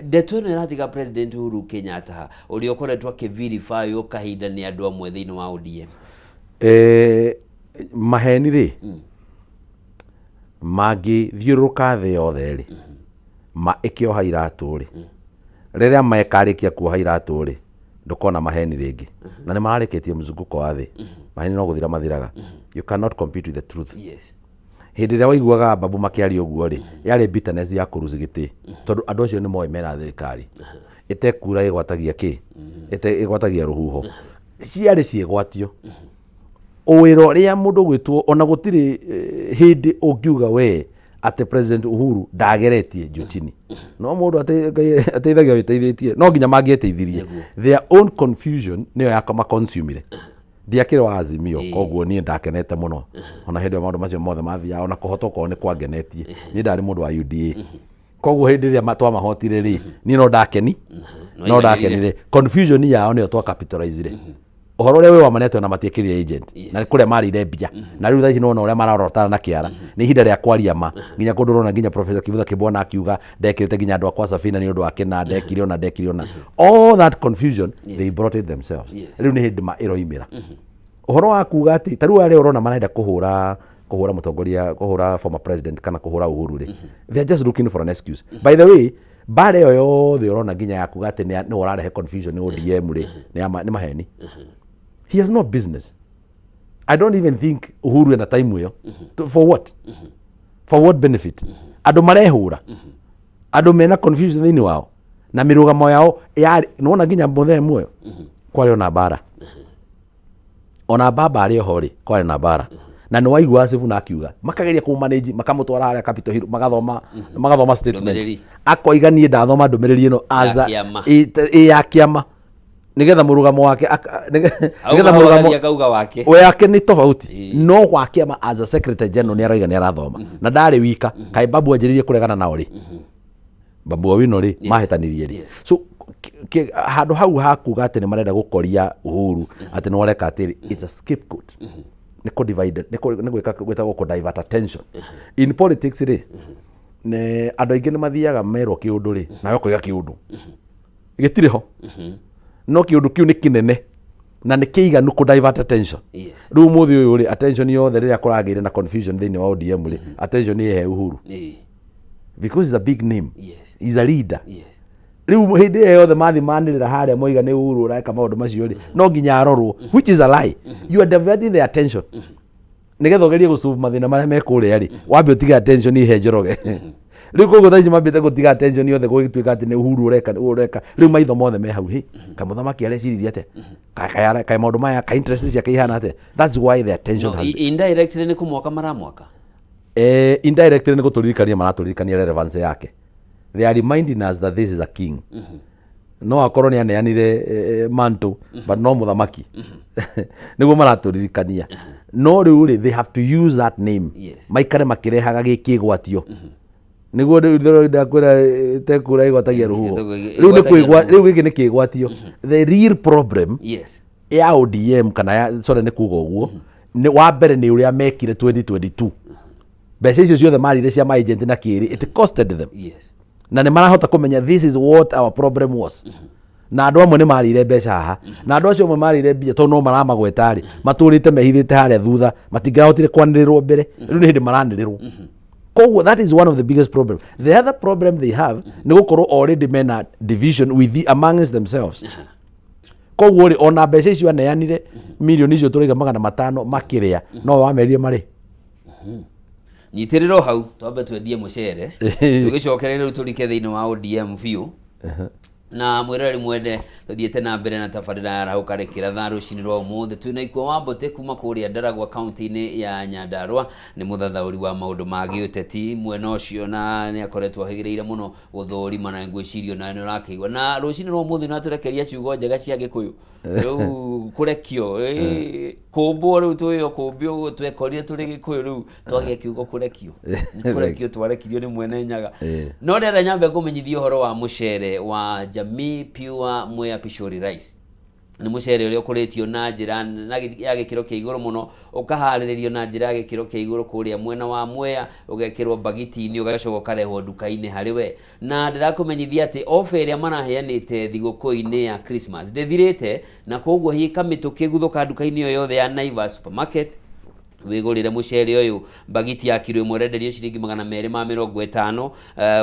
Ndeto ĩno ĩratiga President Uhuru Kenyatta ũrĩa ũkoretwo akĩvirifywo kahinda nĩ andũ amwe thĩinĩ wa ODM. Maheni rĩ, mangĩthiũrũrũka thĩ yothe rĩ, ma ĩkĩoha iratũ rĩ, rĩrĩa mekarĩkia kuoha iratũ rĩ, ndũkona maheni rĩngĩ. Na nĩ mararĩkĩtie mzunguko wa thĩ. Maheni no gũthira mathiraga. You cannot compete with the truth. Hĩndĩ ĩrĩa waiguaga Babu makĩaria ũguo rĩ, yarĩ bitterness ya kũruci gĩtĩ, tondũ andũ acio nĩ moĩ mena thirikari ĩtekura ĩgwatagia kĩ, ĩgwatagia rũhuho, ciarĩ ciĩgwatio. Wĩra ũrĩa mũndũ gwĩtwo, ona gũtirĩ hĩndĩ ũngiuga we atĩ President Uhuru ndageretie juu chini. No mũndũ Ngai ateithagia wĩteithĩtie, no nginya mangĩeteithirie. Their own confusion nĩyo yamakonsumire. Ndiakĩrĩ wa Azimio, koguo niĩ ndakenete mũno. Ona hĩndĩ ĩyo maũndũ macio mothe mathiaga, ona kũhotwo kwao nĩ kwangenetie. Niĩ ndarĩ mũndũ wa UDA. Koguo hĩndĩ ĩrĩa twamahotire rĩ, niĩ no ndakeni. No ndakenire. Confusion yao nĩyo twacapitalizire. Ũhoro ũrĩa wĩ wa ma nĩ atĩ ona matiekĩrire agent. Na kũrĩa marĩire mbia. Na rĩu thaa ici nĩwona ũrĩa mararotana na kĩara. Nĩ ihinda rĩa kwaria ma. Nginya kũndũ ũrona nginya Professor Kivutha Kibwana akiuga ndekĩrĩte nginya andũ akwa Safina nĩ ũndũ wa kĩna, ndekire ona, ndekire ona. All that confusion, they brought it themselves. Rĩu nĩ hĩndĩ ma ĩroimĩra. Ũhoro wa kuga atĩ, ta rĩu arĩa ũrona marenda kũhũra mũtongoria, kũhũra former president kana kũhũra Uhuru rĩ, they are just looking for an excuse. By the way, mbara ĩyo yothe ũrona nginya ya kuga atĩ nĩwe ũrarehe confusion nĩ ODM rĩ, nĩ maheni. He has no business. I don't even think Uhuru ena time ĩyo. For what? For what benefit? Andũ marehũra. Andũ mena confusion thĩinĩ wao. Na mĩrũgamo yao yarĩ, nĩwona nginya Mũthee muoyo, kwarĩ ona mbara. Ona baba arĩ oho rĩ, kwarĩ na mbara. Na nĩ waiguaga Sifuna akiuga, makageria kũmanage, makamũtwara harĩa Capitol Hill, magathoma statement. Ndũmĩrĩri. Akoiga niĩ ndathoma ndũmĩrĩri ĩno as Ya a- kĩama. ĩ ya kĩama. Nĩgetha mũrũgamo wake nĩgetha Auga mũrũgamo wake akauga wake. we yake nĩ tofauti. No wa kĩama as a secretary general nĩ aroiga nĩ arathoma. Na ndarĩ wika. Kaĩ Babu anjĩrĩirie kũregana nao rĩ? Babu Owino rĩ, mahĩtanirie rĩ. So, handũ hau ha kuga atĩ nĩ marenda gũkoria Uhuru, atĩ nĩ wareka atĩrĩ, it's a scapegoat. Nĩ kũ divide, nĩ gwĩka gwĩtagwo kũ divert attention. In politics rĩ, nĩ andũ aingĩ nĩ mathiaga merwo kĩũndũ rĩ, nawe ũkoiga kĩũndũ. Gĩtirĩ ho. No kĩũndũ kĩu nĩ kĩnene na nĩ kĩiganu kũ divert attention. Rĩu ũmũthĩ ũyũ rĩ, attention yothe rĩrĩa kũragĩire na confusion thĩinĩ wa ODM rĩ, attention ĩhe Uhuru. Because he's a big name. He's a leader. Rĩu hĩndĩ ĩyo yothe mathi manĩrĩra harĩa moiga nĩ Uhuru ũreka maũndũ macio rĩ, no nginya arorwo, which is a lie. You are diverting the attention. Nĩgetha ũgerie gũsolve mathĩna marĩa me kũrĩa rĩ, wambe ũtige attention ihe Njoroge. Rĩu koguo thaa ici mambĩte gũtiga attention yothe, gũgĩtuĩka atĩ nĩ Uhuru ũreka, nĩ ũreka. Rĩu maitho mothe me hau, hĩ, kamũthamaki areciririe atĩa? Kaĩ maũndũ maya, ka interest ciake ihana atĩa? That's why the attention No, has been indirectly nĩ kũmwaka maramwaka. Indirectly nĩ gũtũririkania maratũririkania relevance yake. They are reminding us that this is a king. No akorwo nĩ aneanire mantle, but no mũthamaki nĩguo maratũririkania. No rĩu rĩ, they have to use that name maikare makĩrehaga gĩkĩgwatio nĩguo rĩu ndakwĩra tekura ĩgwatagia rũhuho. Rĩu nĩ ĩgwatagia kwĩgwa rũhuho. Rĩu gĩkĩ nĩ kĩgwatio. The real problem ya ODM, kana ya, sorry nĩ kuga ũguo, nĩ wa mbere nĩ ũrĩa mekire 2022. Mbeca icio ciothe marire cia ma agent na kĩrĩ, it costed them. Na nĩ marahota kũmenya this is what our problem was, na andũ amwe nĩ marire mbeca haha, na andũ acio amwe marire mbia, tondũ no maramagweta rĩ, matũrĩte mehithĩte harĩa thutha, matingĩrahotire kwanĩrĩrwo mbere. Rĩu nĩ hĩndĩ maranĩrĩrwo. Koguo that is one of the biggest problem. The other problem they have nĩ gũkorwo already mena division with the, amongst themselves. Koguo rĩ, ona mbeca icio aneanire, mirioni icio tũraiga 500 makĩrĩa, no wamerire marĩ. Nyitĩrĩrwo hau, twambe twendie mũcere, tũgĩcokere rĩu tũrike thĩinĩ wa ODM biũ. Na mwĩroreri mwende, tũthiĩte na mbere na tabarĩra ya Arahũka Rĩkĩra rũcinĩ rwa ũmũthĩ. Twĩna Ikua wa Mbũtĩ kuma kũrĩa Ndaragwa, kaunti-inĩ ya Nyandarũa. Nĩ mũthathaũri wa maũndũ ma gĩũteti mwena ũcio, na nĩ akoretwo ahĩgĩrĩire mũno gũthũrima, na ngwĩciria nawe nĩ ũrakĩigua. Na rũcinĩ rwa ũmũthĩ nĩ atũrekeria ciugo njega cia Gĩkũyũ. Rĩu kũrekio, kũmbwo, rĩu twĩyo kũmbio twekorire tũrĩ Gĩkũyũ, rĩu twagĩa kiugo kũrekio. Nĩ kũrekio twarekirio nĩ Mwene Nyaga. No ndĩrenda nyambe ngũmenyithie ũhoro wa mũcere wa Jamii Pure Mwea Pishori Rice. Nĩ mũcere ũrĩa ũkũrĩtio na njĩra ya gĩkĩro kĩa igũrũ mũno, ũkaharĩrĩrio na njĩra ya gĩkĩro kĩa igũrũ kũrĩa mwena wa Mwea, ũgekĩrwo mbagiti-inĩ, ũgacoka ũkarehwo nduka-inĩ harĩ we. Na ndĩrakũmenyithia atĩ ofa ĩrĩa maraheanĩte thigũkũ-inĩ ya Christmas ndĩthirĩte, na koguo hĩka mĩtũkĩ, guthũka nduka-inĩ o yothe ya Naivas Supermarket wĩgũrĩre mũcere ũyũ. Mbagiti ya kiro 1 ũrenderio ciringi 250,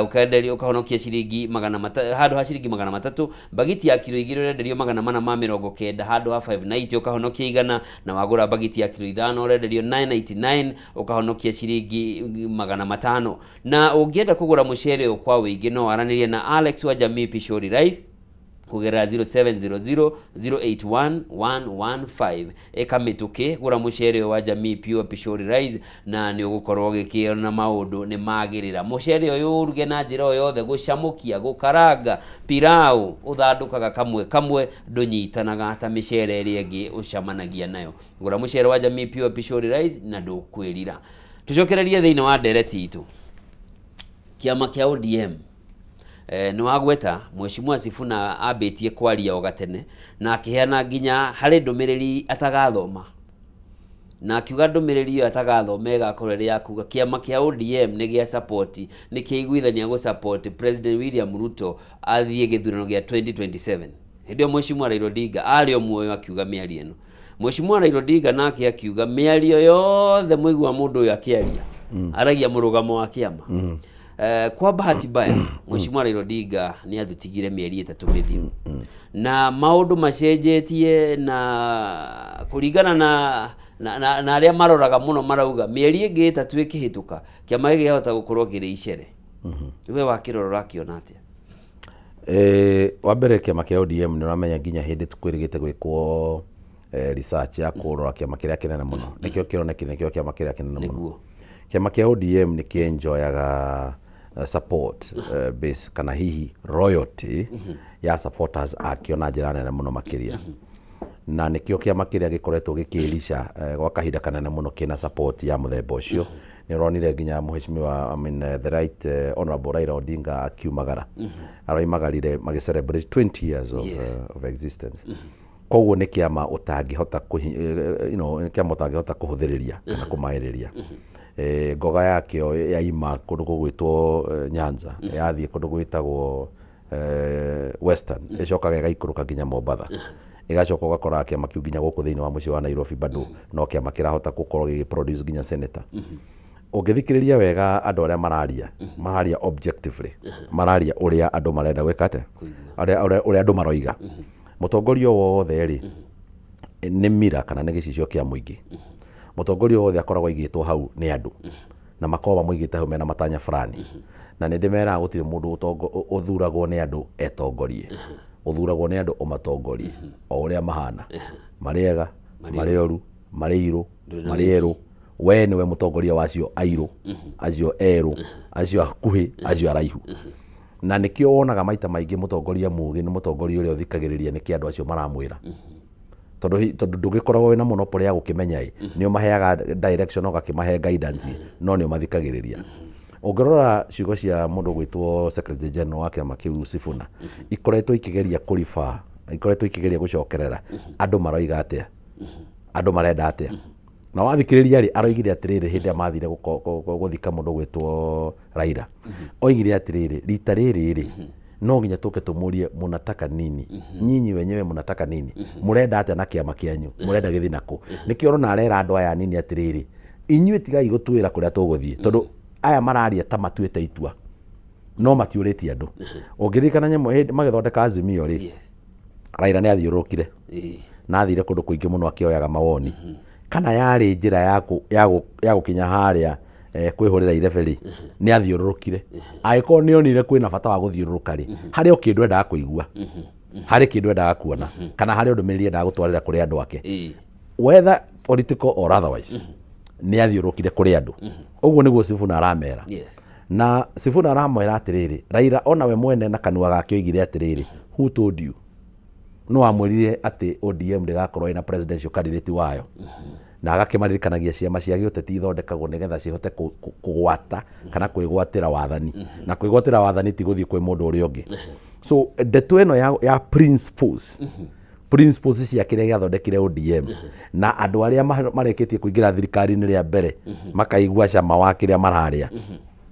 ũkenderio ũkahonokia ciringi handũ ha ciringi 300. Mbagiti ya kiro 2 ũrenderio 490 handũ ha 590, ũkahonokia 100. Na wagũra mbagiti ya kiro 5 ũrenderio 999, ũkahonokia ciringi 500. Na ũngĩenda kũgũra mũcere ũyũ kwa wĩingĩ, no waranĩrie na Alex wa Jamii Pishori Rice kũgerera 0700 081 115. Ĩka mĩtũkĩ, gũra mũcere ũyũ wa Jamii Pure Pishori Rice na nĩ ũgũkorwo ũgĩkĩona maũndũ nĩ magĩrĩra. Mũcere ũyũ ũruge na njĩra o yothe, gũcamũkia, gũkaranga, pilau, ũthandũkaga kamwe kamwe, ndũnyitanaga ta mĩcere ĩrĩa ĩngĩ ũcamanagia nayo. Gũra mũcere wa Jamii Pure Pishori Rice na ndũkwĩrira. Tũcokererie thĩinĩ wa ndereti itũ. Kĩama kĩa ODM, nĩ wagweta Mheshimiwa Sifuna ambĩtie kwaria o gatene na akĩheana nginya harĩ ndũmĩrĩri atagathoma, na akiuga ndũmĩrĩri ĩyo atagathoma ĩgakorwo ĩrĩ ya kuga kĩama kĩa ODM nĩ gĩa support, nĩ kĩiguithania gũ support President William Ruto athiĩ gĩthurano gĩa 2027. Hĩndĩ ĩyo Mheshimiwa Raila Odinga arĩ o muoyo akiuga mĩario ĩno. Mheshimiwa Raila Odinga nake akiuga mĩario yothe mũigua mũndũ ũyũ akĩaria, aragia mũrũgamo wa kĩama. Kwa bahati mbaya, Mheshimiwa Raila Odinga nĩ atũtigire mĩeri 3 mĩthiru, na maũndũ macenjetie na kũringana na arĩa maroraga mũno, marauga mĩeri ĩngĩ 3 ĩkĩhĩtũka, kĩama gĩkĩ gĩahota gũkorwo kĩrĩ icere. We wakĩrora ũrakĩona atĩa? Wa mbere, kĩama kĩa ODM, nĩ ũramenya nginya hĩndĩ kwĩrĩgĩte gwĩkwo research ya kũrora kĩama kĩrĩa kĩnene mũno, nĩkĩo kĩronekire nĩkĩo kĩama kĩrĩa kĩnene mũno. Kĩama kĩa ODM nĩ kĩenjoyaga support base, kana hihi royalty ya supporters akĩo na njĩra nene mũno makĩria, na nĩkĩo kĩama kĩrĩa gĩkoretwo gĩkĩrica gwa kahinda kanene mũno kĩna support ya mũthemba ũcio. Nĩ ũronire nginya mheshimiwa, I mean, the right honorable Raila Odinga akiumagara, aroimagarire magĩ celebrate 20 years of existence. Koguo nĩ kĩama ũtangĩhota nĩ kĩama ũtangĩhota kũhũthĩrĩria kana kũmaĩrĩria. Ngoga yakĩo yaima kũndũ gũgwĩtwo Nyanza, yathiĩ kũndũ gwĩtagwo Western, ĩcokaga ĩgaikũrũka nginya Mombatha, ĩgacoka ũgakora kĩama kĩu nginya gũkũ thĩinĩ wa mũciĩ wa Nairobi bado no kĩama kĩrahota gũkorwo gĩgĩ produce nginya senator. Ũngĩthikĩrĩria wega andũ arĩa mararia, mararia objectively, mararia ũrĩa andũ marenda gwĩka atĩa, ũrĩa andũ maroiga. Mũtongoria o wothe rĩ, nĩ mira kana nĩ gĩcicio kĩa mũingĩ. Mũtongoria wothe akoragwo aigĩtwo hau nĩ andũ, na makoragwo mamũigĩte hau mena matanya fulani. Na nĩ ndĩmeraga gũtirĩ mũndũ ũthuragwo nĩ andũ etongorie, ũthuragwo nĩ andũ ũmatongorie o ũrĩa mahana, marĩ ega, marĩ oru, marĩ irũ, marĩ erũ. We nĩwe mũtongoria wa acio airũ, acio erũ, acio akuhĩ, acio araihu. Na nĩkĩo wonaga maita maingĩ mũtongoria mũgĩ nĩ mũtongoria ũrĩa ũthikagĩrĩria nĩkĩ andũ acio maramwĩra, tondũ ndũgĩkoragwo wĩna monopoly ya gũkĩmenya ĩ, nĩ ũmaheaga direction, ũgakĩmahe guidance, no nĩ ũmathikagĩrĩria. Ũngĩrora ciugo cia mũndũ gwĩtwo Secretary General wa kĩama kĩu Sifuna, ikoretwo ikĩgeria kũriba, ikoretwo ikĩgeria gũcokerera andũ maroiga atĩa, andũ marenda atĩa. Na wathikĩrĩria rĩ, aroigire atĩrĩrĩ, hĩndĩ ĩrĩa mathire gũthika mũndũ gwĩtwo Raila, oigire atĩrĩrĩ, rita rĩrĩ rĩ, no nginya tũke tũmũrie, "Mũnataka nini? Nyinyi wenyewe mũnataka nini? Mũrenda atĩa na kĩama kĩanyu? Mũrenda gĩthiĩ nakũ?" Nĩkĩo ũrona arera andũ aya anini atĩrĩrĩ, inyuĩ tigai gũtwĩra kũrĩa tũgũthiĩ, tondũ aya mararia ta matuĩte itua no matiũrĩtie andũ. Ũngĩririkana nyamũ hĩndĩ magĩthondeka Azimio rĩ, Raila nĩ athiũrũrũkire na athire kũndũ kũingĩ mũno akĩoyaga mawoni, kana yarĩ njĩra ya gũkinya harĩa kwĩhũrĩra irebe rĩ. Nĩ athiũrũrũkire. Angĩkorwo nĩ onire kwĩna bata wa gũthiũrũrũka rĩ, harĩ o kĩndũ endaga kũigua, harĩ kĩndũ endaga kuona, kana harĩ ndũmĩrĩri endaga gũtwarĩra kũrĩ andũ ake, whether political or otherwise. Nĩ athiũrũrũkire kũrĩ andũ. Ũguo nĩguo Sifuna aramera. Na Sifuna aramwĩra atĩrĩrĩ, Raila onawe mwene na kanua gake oigire atĩrĩrĩ, "Who told you?" No amwĩrire atĩ ODM ndĩgakorwo ĩna presidential candidate wayo, na agakĩmaririkanagia ciama cia gĩũteti ithondekagwo nĩgetha cihote kũgwata kana kwĩgwatĩra wathani, na kwĩgwatĩra wathani ti gũthiĩ kwĩ mũndũ ũrĩa ũngĩ. So ndeto ĩno ya principles cia kĩrĩa gĩathondekire ODM, na andũ arĩa marĩkĩtie kũingĩra thirikari-inĩ rĩa mbere makaigua cama wa kĩrĩa mararĩa,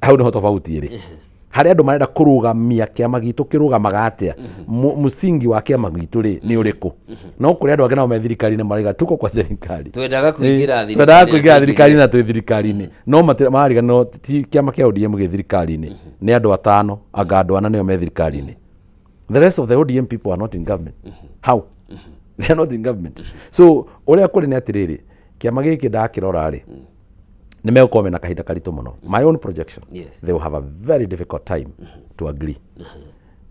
hau nĩho tofauti ĩrĩ. Harĩ andũ marenda kũrũgamia kĩama gitũ kĩrũgamaga atĩa, mũsingi wa kĩama gitũ rĩ nĩ ũrĩkũ, no kũrĩ andũ angĩ nao me thirikari-inĩ maraiga tuko kwa serikali. Twendaga kũingĩra thirikari. Twendaga kũingĩra thirikari na twĩ thirikari-inĩ, no marariganĩrwo ti kĩama kĩa ODM gĩ thirikari-inĩ, nĩ andũ atano anga andũ ana nĩo me thirikari-inĩ. The rest of the ODM people are not in government. How? They are not in government. So ũrĩa kũrĩ nĩ atĩrĩrĩ, kĩama gĩkĩ ndakĩrora rĩ, nĩ megũkorwo mena kahinda karitũ mũno. My own projection, they will have a very difficult time to agree.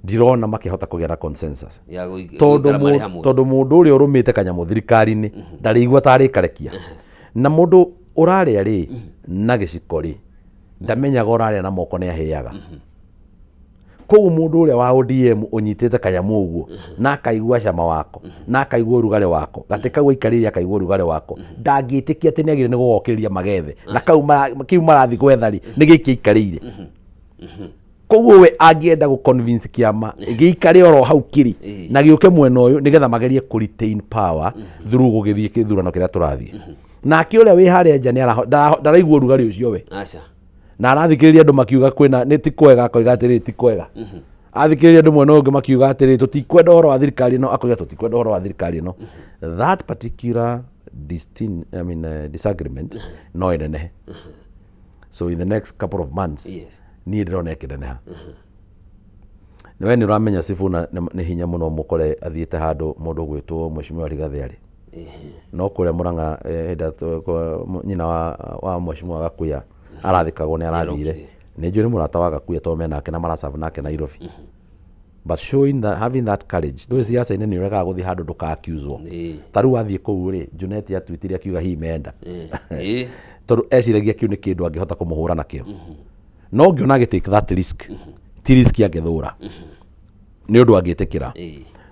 Ndirona makĩhota kũgĩa na consensus ya tondũ gũikara marĩ hamwe. Tondũ mũndũ ũrĩa ũrũmĩte kanyamũ thirikari-inĩ ndarĩigua tarĩ karekia, na mũndũ ũrarĩa rĩ na gĩciko rĩ, ndamenyaga ũrarĩa na moko nĩ ahĩaga. Koguo mũndũ ũrĩa wa ODM ũnyitĩte kanyamũ ũguo na akaigua cama wako na akaigua ũrugarĩ wako, gatĩ kau aikarĩire akaigua ũrugarĩ wako, ndangĩtĩkia atĩ nĩ agĩrĩire nĩ gũgokĩrĩria magethe na kau kĩu marathiĩ gwetha rĩ, nĩ gĩkĩ aikarĩire. Koguo we angĩenda gũ convince kĩama gĩikare oro hau kĩrĩ na gĩũke mwena ũyũ nĩgetha magerie kũ retain power through gũgĩthiĩ gĩthurano kĩrĩa tũrathiĩ. Nake ũrĩa wĩ harĩa nja nĩ ndaraigua ũrugarĩ ũcio we Aca. Na arathikĩrĩria andũ makiuga kwĩna nĩ ti kwega, akoiga atĩrĩrĩ, ti kwega. Athikĩrĩria andũ mwena ũyũ ũngĩ makiuga atĩrĩrĩ, tũtikwenda ũhoro wa thirikari ĩno, akoiga tũtikwenda ũhoro wa thirikari ĩno. That particular I mean, disagreement no ĩnenehe. So in the next couple of months, niĩ ndĩrona ĩkĩneneha. We nĩ ũramenya Sifuna nĩ hinya mũno mũkore athiĩte handũ mũndũ ũgwĩtwo Mheshimiwa Rigathĩ arĩ no kũrĩa Mũrang'a, hĩndĩ ĩrĩa nyina wa Mheshimiwa Gakuya arathikagwo nĩ arathire. Nĩarokire. Nĩ njũĩ nĩ mũrata wa Gakuya tondũ menake na maracabu nake Nairobi, but showing that, having that courage, ndũĩ siasa-inĩ nĩ ũregaga gũthiĩ handũ ndũka-accuswo. Ta rĩu wathiĩ kũu rĩ, Junet atwitire akiuga hihi menda tondũ eciragia kĩu nĩ kĩndũ angĩhota kũmũhũra nakĩo, no ngĩona agĩ take that risk, ti risk angĩthũra, nĩ ũndũ angĩtĩkĩra.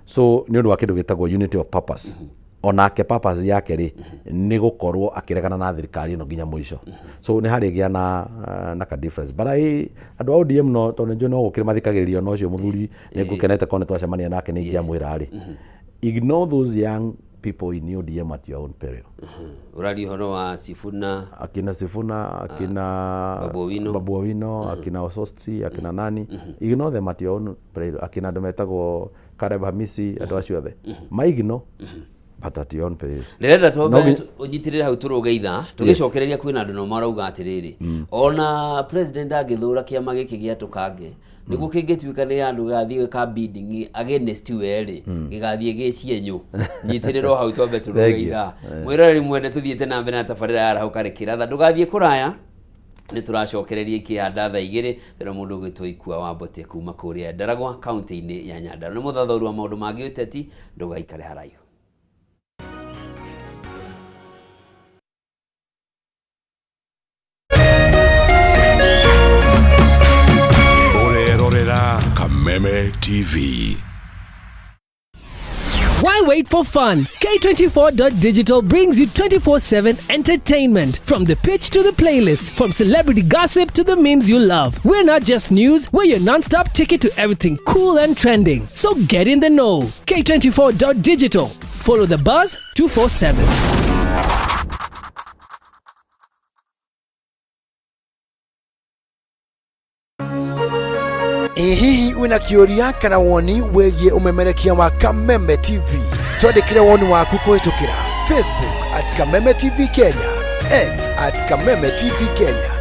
So nĩ ũndũ wa kĩndũ gĩtagwo unity of purpose. Onake purpose yake rĩ, nĩ gũkorwo akĩregana na thirikari ĩno nginya mũico. So nĩ harĩgĩa na ka difference, but andũ a ODM, no tondũ nĩnjũĩ no gũkĩrĩ mathikagĩrĩria, ona ũcio mũthuri nĩ ngũkenete korwo nĩ twacemania nake nĩ ingĩamwĩra rĩ, ignore those young people in ODM at your own peril. Ũraria ũhoro wa Sifuna? Akina Sifuna, akina Babu Owino. Babu Owino, akina Osotsi, akina nani, ignore them at your own peril. Akina andũ metagwo Caleb Hamisi, andũ acio othe ma ignore. But at your own peril. Ndĩrenda twambe No nginya- ũnyitĩrĩre hau tũrũge ithaa tũgĩcokereria. Kwĩna andũ no marauga atĩrĩrĩ, ona president angĩthũra kĩama gĩkĩ gĩa tũkange nĩguo kĩngĩtuĩka nĩ andũ gĩgathiĩ gĩka bidding against we rĩ, gĩgathiĩ gĩcienyũ. Nyitĩrĩra o hau twambe tũrũge Thank you. ithaa. Mwĩroreri mwene, tũthiĩte na mbere na tabarĩra ya Arahũka Rĩkĩratha. Ndũgathiĩ kũraya, nĩ tũracokereria ikĩhanda thaa 2. Tũrĩ mũndũ ũgwĩtwo Ikua wa Mbote kuma kũrĩa Ndaragwa, kaunti-inĩ ya Nyandarua, nĩ mũthathaũri wa maũndũ ma gĩũteti. Ndũgaikare haraihu. Ũrerorera Kameme TV. Why wait for fun? K24.digital brings you 24/7 entertainment. From the pitch to the playlist, from celebrity gossip to the memes you love. We're not just news, we're your non stop ticket to everything cool and trending. So get in the know. K24.digital. Follow the buzz 247. Ĩ hihi wĩna kĩũria kana woni wĩgiĩ ũmemerekia wa Kameme TV? Twandĩkĩre woni waku kũhĩtũkĩra Facebook @KamemeTVKenya, X @KamemeTVKenya.